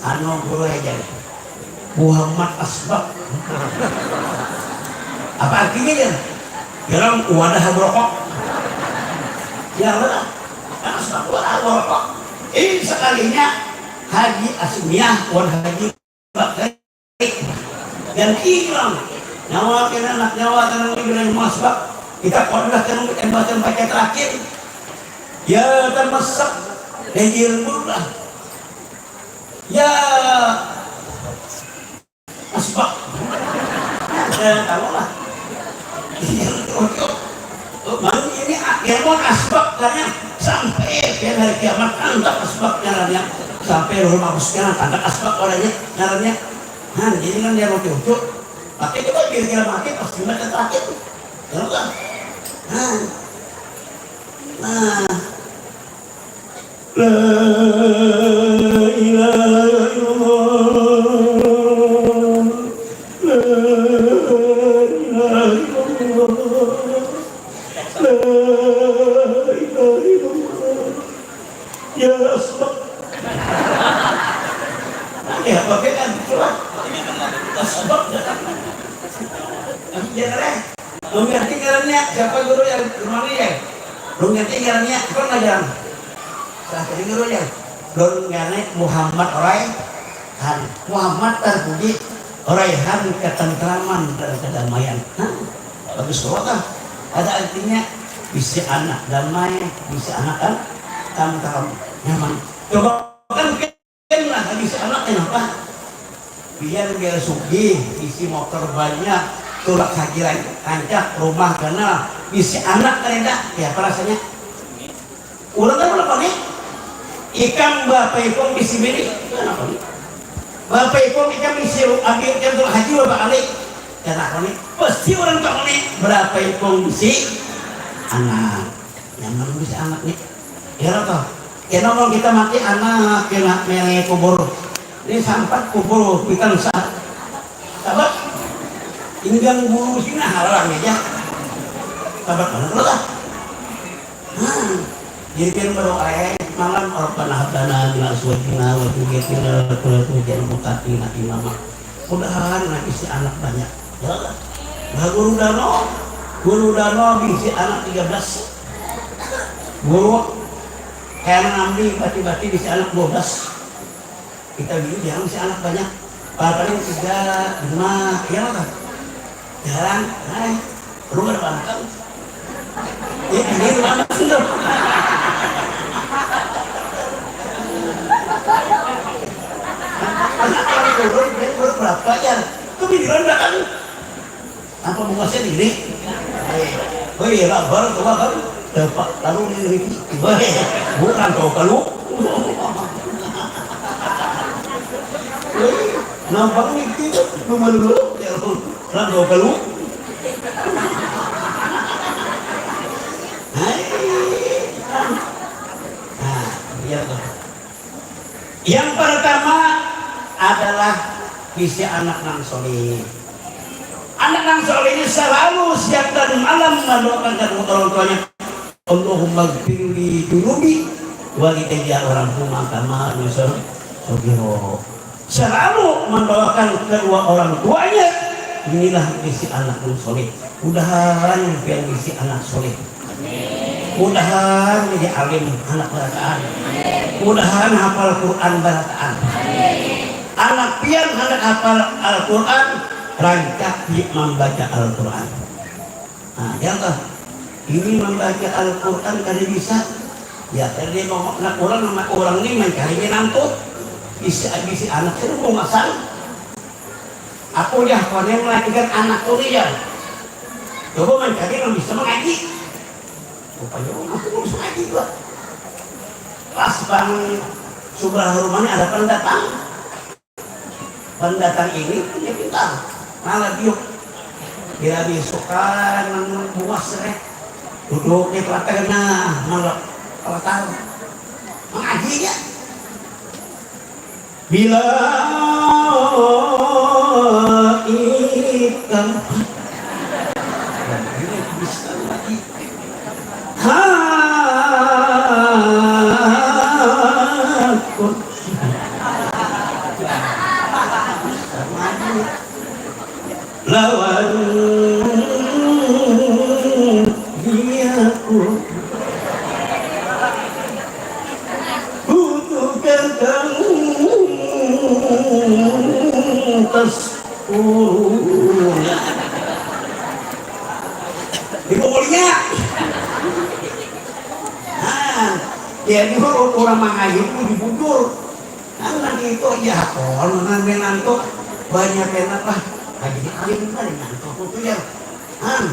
Anu, guru aja. Muhammad Asbak. Apa artinya ya? Bilang wadah berokok. Ya lah, kan Asbak wadah berokok. Ini sekalinya Haji Asmiah wan Haji Bakri ganti pulang. Nyawa kena anak nyawa tanang ini bilang masbak. Kita kodlah tanang bikin bacaan baca terakhir. Ya termasuk Haji Ilmu lah. Ya asbak. Ada tahu lah. Iya, ojo. Man ini akhirnya asbak karena sampai pian hari kiamat antap asbak ngarannya. Sampai roh mabusnya antap asbak orangnya ngarannya. Nah, jadi kan dia mau cucu. Tapi coba kira-kira mati pasti mereka terakhir. Tahu kan? Nah. Nah. La ilaha illallah. La ilaha illallah. La ilaha illallah. Ya Allah. Ya, pakai kan itulah. Asbak datang. Jangan eh. Mengganti ngarannya siapa guru yang rumah ni ya? Mengganti ngarannya apa ngajar? Salah tadi guru ya. Don ngarannya Muhammad Raihan. Muhammad terpuji Raihan ketentraman dan kedamaian. Hah? Bagus kok ah. Ada artinya bisi anak damai, bisi anak kan tentram, nyaman. Coba kan Pian lah bisi anak kenapa? Pian biar sugih, bisi motor banyak, tulak haji rancak, rumah ganal, bisi anak kada, ya apa rasanya? Urang kan kenapa nih? Ikam berapa ikung bisi bini? Kenapa nih? Berapa ikung ikam bisi ambil ikam tulak haji berapa kali? Kenapa nih? Pasti urang tahu nih berapa ikung bisi anak. Nyaman bisi anak nih. Ya toh. Kena mau kita mati anak kena mere kubur. Ini sampat kubur kita sa. Sabat. Inggang bulu sini halang aja. Sabat mana kalau lah. Hmm. Jadi kan berdoa eh malam Rabbana hablana min azwajina wa dzurriyyatina qurrata a'yun waj'alna lil muttaqina imama. Mudahan lagi si anak banyak. Ya. Nah, guru Dano, guru Dano bisi anak tiga belas. Guru kayak ngambil bati-bati bisi anak dua belas. Kita dulu jarang bisi anak banyak. Paling tiga, lima, ya lah. Jarang. Hai, lu ada anak kan? Ya, ini lu anak sendok. Anak kalau turun, dia turun berapa ya? Itu minimal kan? Apa mau ngasih ini? Oh iya, lah, baru tua kan? Dapat lalu ini Riki. Weh, bukan kau kalau. Weh, nampak Riki, cuma dulu. Ya, rantau kalu. Hai. Nah, iya tuh. Yang pertama adalah bisi anak nang soleh. Anak nang soleh ini selalu siang dan malam mendoakan kedua orang tuanya. Allahumma gfirli dunubi wa lidaja orang rumah kamar nyusul sugiro. Selalu mendoakan kedua orang tuanya. Inilah bisi anak yang soleh. Mudahan pian bisi anak soleh. Mudahan jadi alim anak barataan. Mudahan hafal Quran barataan. Anak pian hendak hafal Al-Quran, rancak di membaca Al-Quran. Nah, ya toh. Ini membaca Al-Quran kada bisa. Ya, kada mau nak orang nama orang ni mencari menantu. Bisi bisi anak saya mau masang. Aku ya konen melahirkan anakku ni ya. Coba mencari yang bisa mengaji. Rupanya aku belum bisa ngaji juga. Pas bang sebelah rumahnya ada pendatang. Pendatang ini punya pintar, malah biuk. Bila bisukan nang buas reh, duduk di pelatar nah, malah pelatar mengaji ya. Bila ikam hakun lawan diaku. Ku Turun. Dipukulnya. Nah, jadi urang mangayu tu dibujur. Kan nanti itu aja hakon, nanti nantu banyak yang apa? Lagi alim kali nantu tu ya. Nah,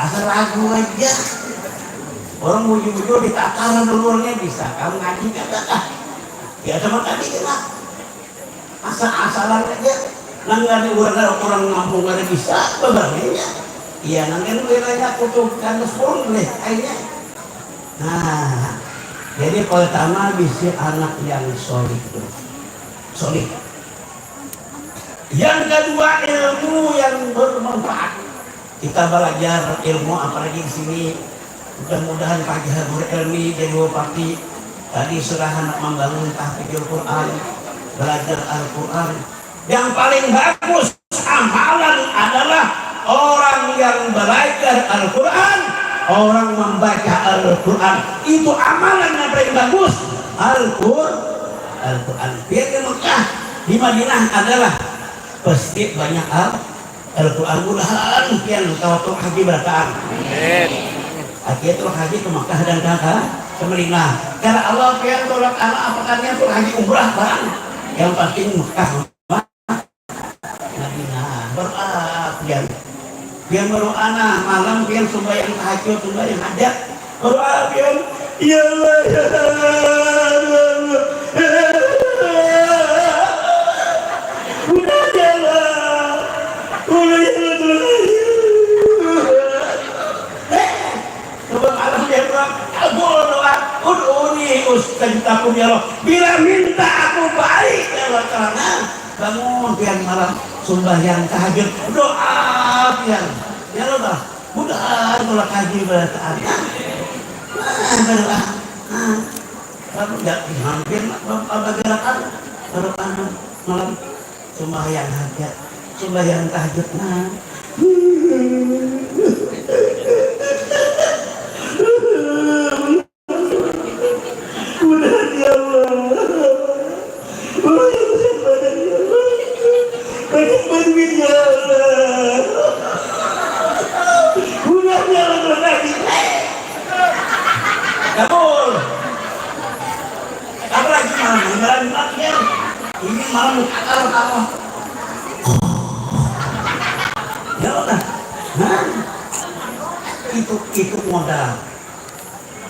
asal lagu aja. Orang bujur-bujur di tataran dulunya bisa kamu ngaji kata ah. Ya sama tadi kena. Asal-asalan aja. Nang kada urang urang ngampung kada bisa bebanainya. Iya nang kan wilayah kutub kandas pun boleh akhirnya. Nah, jadi pertama bisi anak yang solih tu. Solih. Yang kedua ilmu yang bermanfaat. Kita belajar ilmu apalagi di sini. Mudah-mudahan Pak Haji Habur Elmi jadi bupati tadi sudah hendak membangun tahfidul Quran, belajar Al-Quran. Yang paling bagus amalan adalah orang yang belajar Al-Quran, orang membaca Al-Quran. Itu amalan yang paling bagus. Al-Quran, Al-Quran. Biar di Mekah, di Madinah adalah pasti banyak Al Al-Quran mudahan pian kawa tulak haji barataan. Amin. Akhirnya tulak haji ke Mekah dan ke, ke Madinah. Cara Allah pian tulak anak apakannya tulak haji umrah barang. Yang penting Mekah Madinah berdoa pian. Pian berdoa nah malam pian sembahyang tahajud sembahyang hajat. Berdoa pian, ya Allah, ya Allah. Udah ya Allah. Udah ya Allah. Eh, coba malam dia pulang. Kabul doa. Ud'uni ustajib lakum ya Allah. Bila minta aku baik ya Allah karena bangun pian malam sembahyang tahajud doa pian ya Allah. Mudahan tulak haji barataan. Nah, berdoa. Nah, lalu ya, hampir berdoa berdoa malam sembahyang hajat, sembahyang tahajud. Nah, mudahan ya Allah. Ulah yang besar badan ya Allah. Banyak bantuin ya Allah. Ulah ya Allah lagi. Kabul. Apa lagi malam ini? Malam Jumat ya. Ini malam Jumat apa? Ya Allah. Nah, itu itu modal.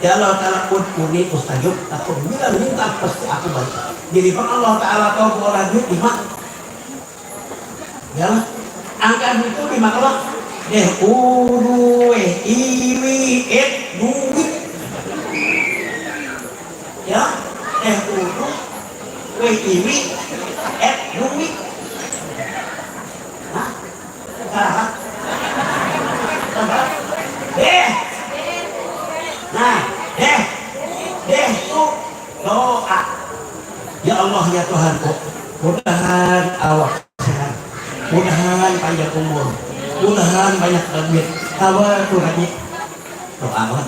Ya Allah Ta'ala ud'uni ustajib lakum. Bila minta pasti aku bari. Jadi pang Allah Ta'ala tahu bahwa duit lima. Ya Allah. Angka duit itu lima kalau deh uru eh iwi et duit. Ya, deh uru eh iwi et duit. Hah? Salah. Salah. Deh. Nah, deh. Deh tu doa. Ya Allah ya Tuhanku, mudahan awak sehat, mudahan panjang umur, mudahan banyak duit. Kawa tu lagi doa.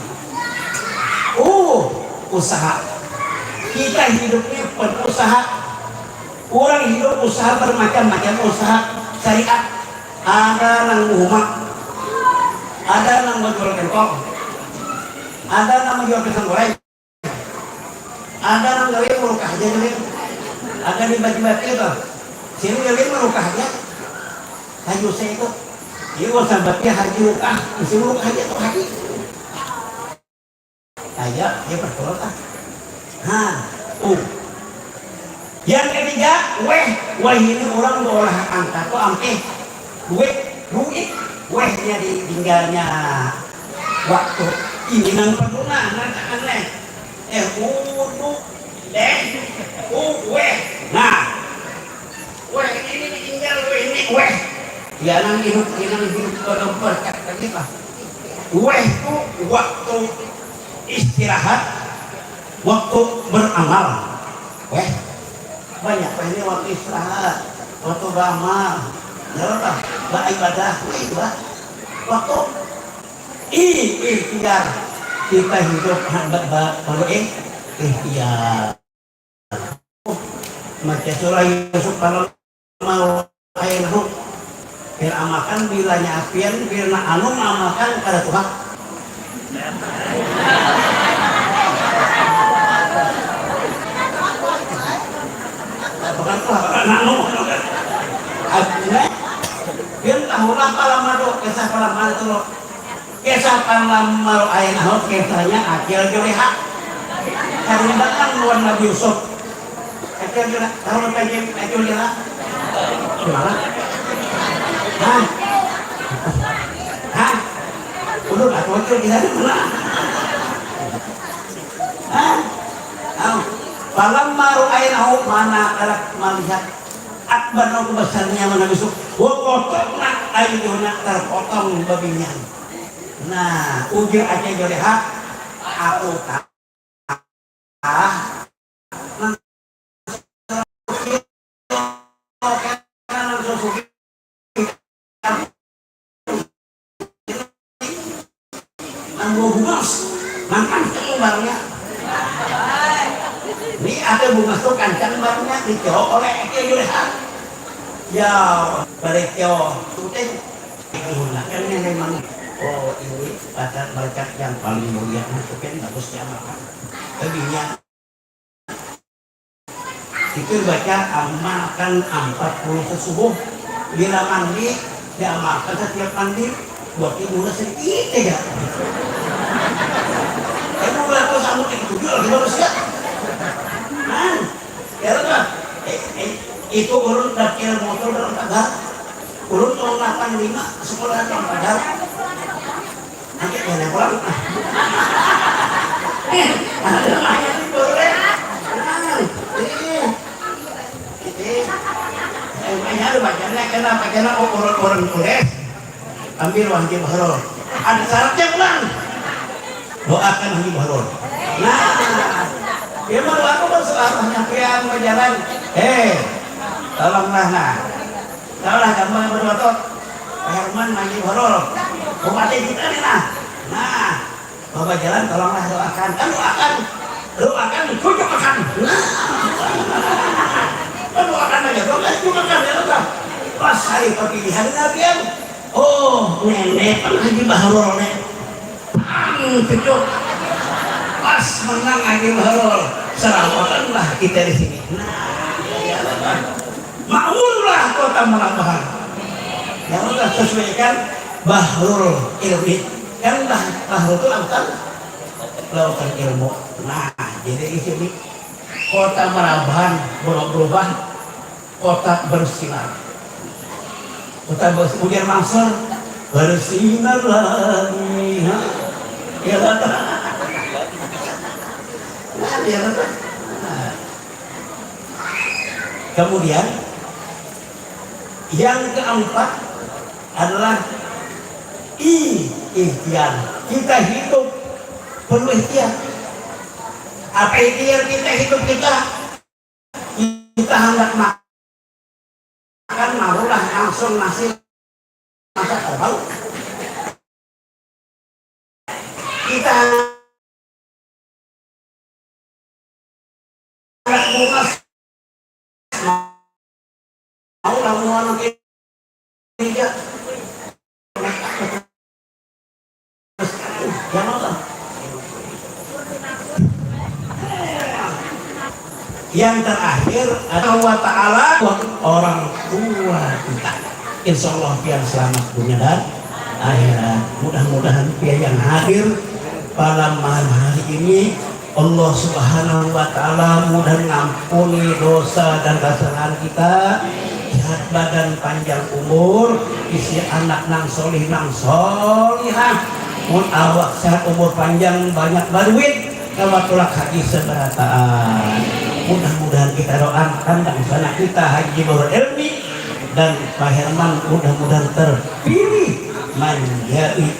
Oh, usaha. Kita hidup ni penuh usaha. Orang hidup usaha bermacam-macam usaha syariat. Ada nang muhumak, ada nang menjual kentong, ada nang menjual pisang goreng, ada nang garing merukah aja garing, ada di bati-bati itu, sini garing merukah aja, haji usai itu, iya uang sambatnya haji rukah, isi merukah aja tuh haji. Kaya, ya betul lah. Nah, tuh. Yang ketiga, weh, weh ini orang beolah angka tu ampih. Duit, duit, wehnya ditinggalnya waktu. Ini nang perguna, nang aneh. Eh, udu, eh, u, weh. Nah, weh ini ditinggal, weh ini, weh. Ya nang hidup, ya nang hidup pada berkat lagi lah. Weh tu waktu istirahat, waktu beramal. Weh, banyak weh ini waktu istirahat, waktu beramal. Ya lah, beribadah, weh itu lah. Waktu i ikhtiar kita hidup hamba ba perlu eh ikhtiar. Maca surah Yusuf kalau Malu ai nahu. Pir amakan bilanya apian, pir na anu maamalkan kada tuha. Bukan tuha, kada nanu. Artinya, pian tahulah palamar tu, kisah palamar tu lo. Kisah palamar ai nahu, kisahnya Acil Juleha. Karindangan lawan Nabi Yusuf. Acil Juleha, tahu lo Acil, Acil Juleha? Di mana? Hah? Hah? Ulun atuh Acil Juleha di mana? Hah? Au. Palamma ra'ainahu, manakala malihat akbar nang besarnya mana besuk, wa qata'na aydiyahunna, terpotong babinian. Nah, ujar Acil Juleha, aku tah nang susuki nang dua bungas, nang kancang barangnya. Ini ada bungas tu kancang barangnya, dicolok oleh Acil Juleha. Ya, balik yo, tuting. Digunakan yang memang, oh, ini baca, baca yang paling mulia, mungkin bagus diamalkan. Lebihnya, itu baca amalkan empat puluh sesubuh. Bila mandi, diamalkan setiap mandi, buat ibu sedikit aja. Ibu lah kau sambut itu juga lagi manusia. Nah, ya lah, eh, eh, itu urun dapil motor dalam pagar. Ulun tahun delapan lima sekolah tahun padahal. Nanti kena pulang. Eh, ada banyak nih boleh. Tenang. Eh, eh. Eh, banyak ada bacanya, kenapa? Karena orang-orang tulis. Ambil wahdi bahrol. Ada syaratnya pulang. Doakan Haji Bahrul. Nah, dia mau aku berselamanya pian berjalan. Hei, tolonglah nah. Tolonglah gampang berdua tuh. Pak Herman, Haji Bahrul. Bupati kita nih nah. Nah, bawa jalan tolonglah doakan. Kan doakan. Doakan, cucuk akan. Nah, kan doakan aja. Doakan, cucuk akan. Ya, pas hari pemilihan pian. Oh, nenek kan Haji Bahrul nih. Pang, cucuk. Pas menang Haji Bahrul. Serawatanlah kita di sini. Nah, ya, makmurlah kota Merambahan. Yang udah sesuaikan Bahrul Ilmi. Kan bah, Bahrul itu lautan, lautan ilmu. Nah, jadi di sini kota Merambahan berubah-berubah. Kota bersinar. Kota bersinar, ujar Mansur, bersinar lagi. Ha? Ya, kan? Nah, ya, kan? Nah. Kemudian, yang keempat adalah i, ikhtiar. Kita hidup perlu ikhtiar. Apa ikhtiar kita hidup kita? Kita hendak makan, marulah langsung nasi masak terbau. Kita hendak bungas, mau lawan orang ketiga. Yang terakhir adalah wa ta'ala, orang tua kita. Insya Allah pian selamat dunia dan akhirat. Mudah-mudahan pian yang hadir pada malam hari ini Allah Subhanahu wa Ta'ala mudah ngampuni dosa dan kesalahan kita, sehat badan, panjang umur, isi anak nang solih nang solihah, mun awak sehat umur panjang banyak baduit, kawa tulak haji seberataan. Mudah-mudahan kita doakan dan sanak kita Haji Bahrul Ilmi dan Pak Herman mudah-mudahan terpilih menjadi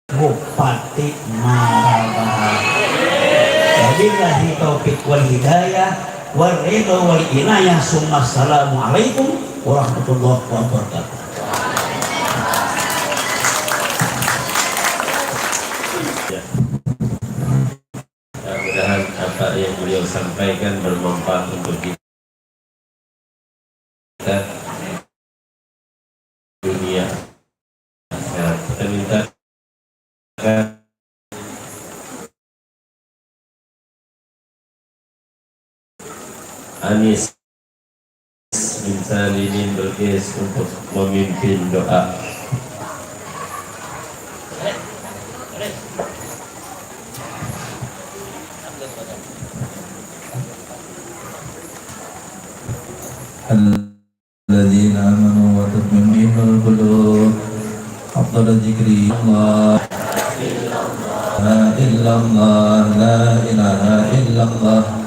Bupati Marabah. Wabillahi taufiq wal hidayah, wal ridho wal inayah, summa assalamualaikum warahmatullahi wabarakatuh. Ya. Mudah-mudahan apa yang beliau sampaikan bermanfaat untuk kita. Anis bin Salimin Belkis untuk memimpin doa. الذين آمنوا وتطمئن القلوب. أفضل الذكر الله. لا إله إلا الله، لا إله إلا الله.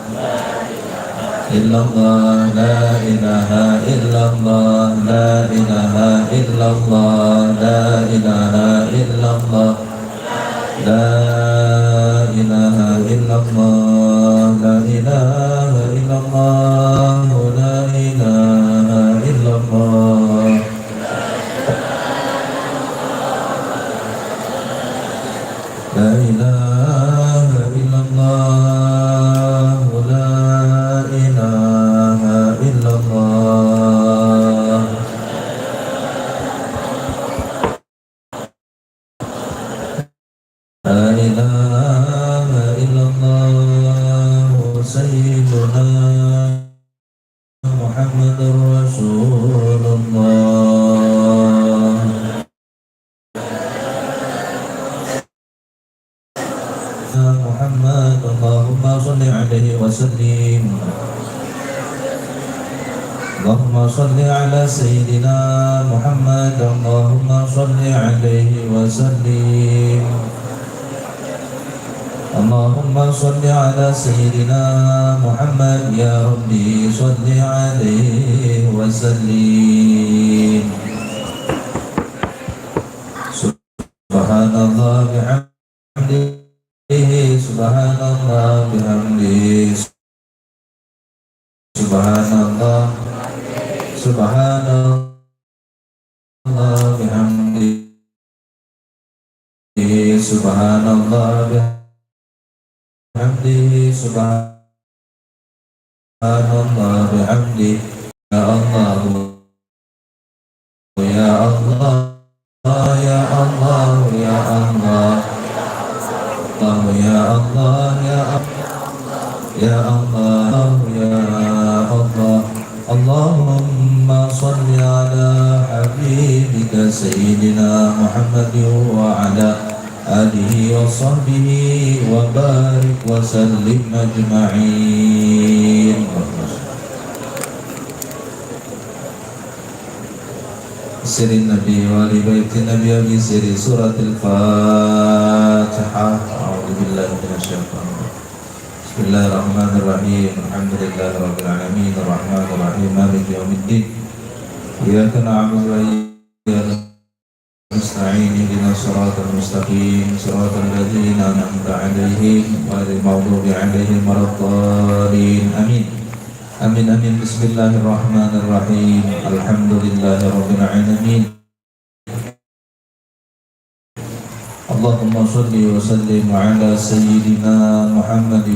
إلا الله، لا إله إلا الله، لا إله إلا الله، لا إله إلا الله. لا إله إلا الله، لا إله إلا الله، لا إله إلا الله. لا إله إلا الله، لا إله إلا الله. لا إله إلا الله سيدنا محمد رسول الله. محمد، اللهم صل عليه وسلم. اللهم صل على سيدنا محمد، اللهم صل عليه وسلم. اللهم صل على سيدنا محمد، يا ربي صل عليه وسلم. سبحان الله بحمده، سبحان الله بحمده، سبحان الله، سبحان الله بحمده، سبحان الله بحمده، سبحان الله بحمده. يا الله، يا الله، يا الله، يا الله. الله، يا الله، يا الله، يا الله، يا الله. اللهم صل على حبيبك سيدنا محمد وعلى آله وصحبه وبارك وسلم أجمعين. سر النبي وآل بيت النبي وبسر سورة الفاتحة. أعوذ بالله من الشيطان الرجيم. بسم الله الرحمن الرحيم. الحمد لله رب العالمين. الرحمن الرحيم. مالك يوم الدين. إياك نعبد وإياك نستعين. اهدنا الصراط المستقيم. صراط الذين أنعمت عليهم غير المغضوب عليهم ولا الضالين. آمين. آمين، آمين. بسم الله الرحمن الرحيم. الحمد لله رب العالمين. اللهم صل وسلم على سيدنا محمد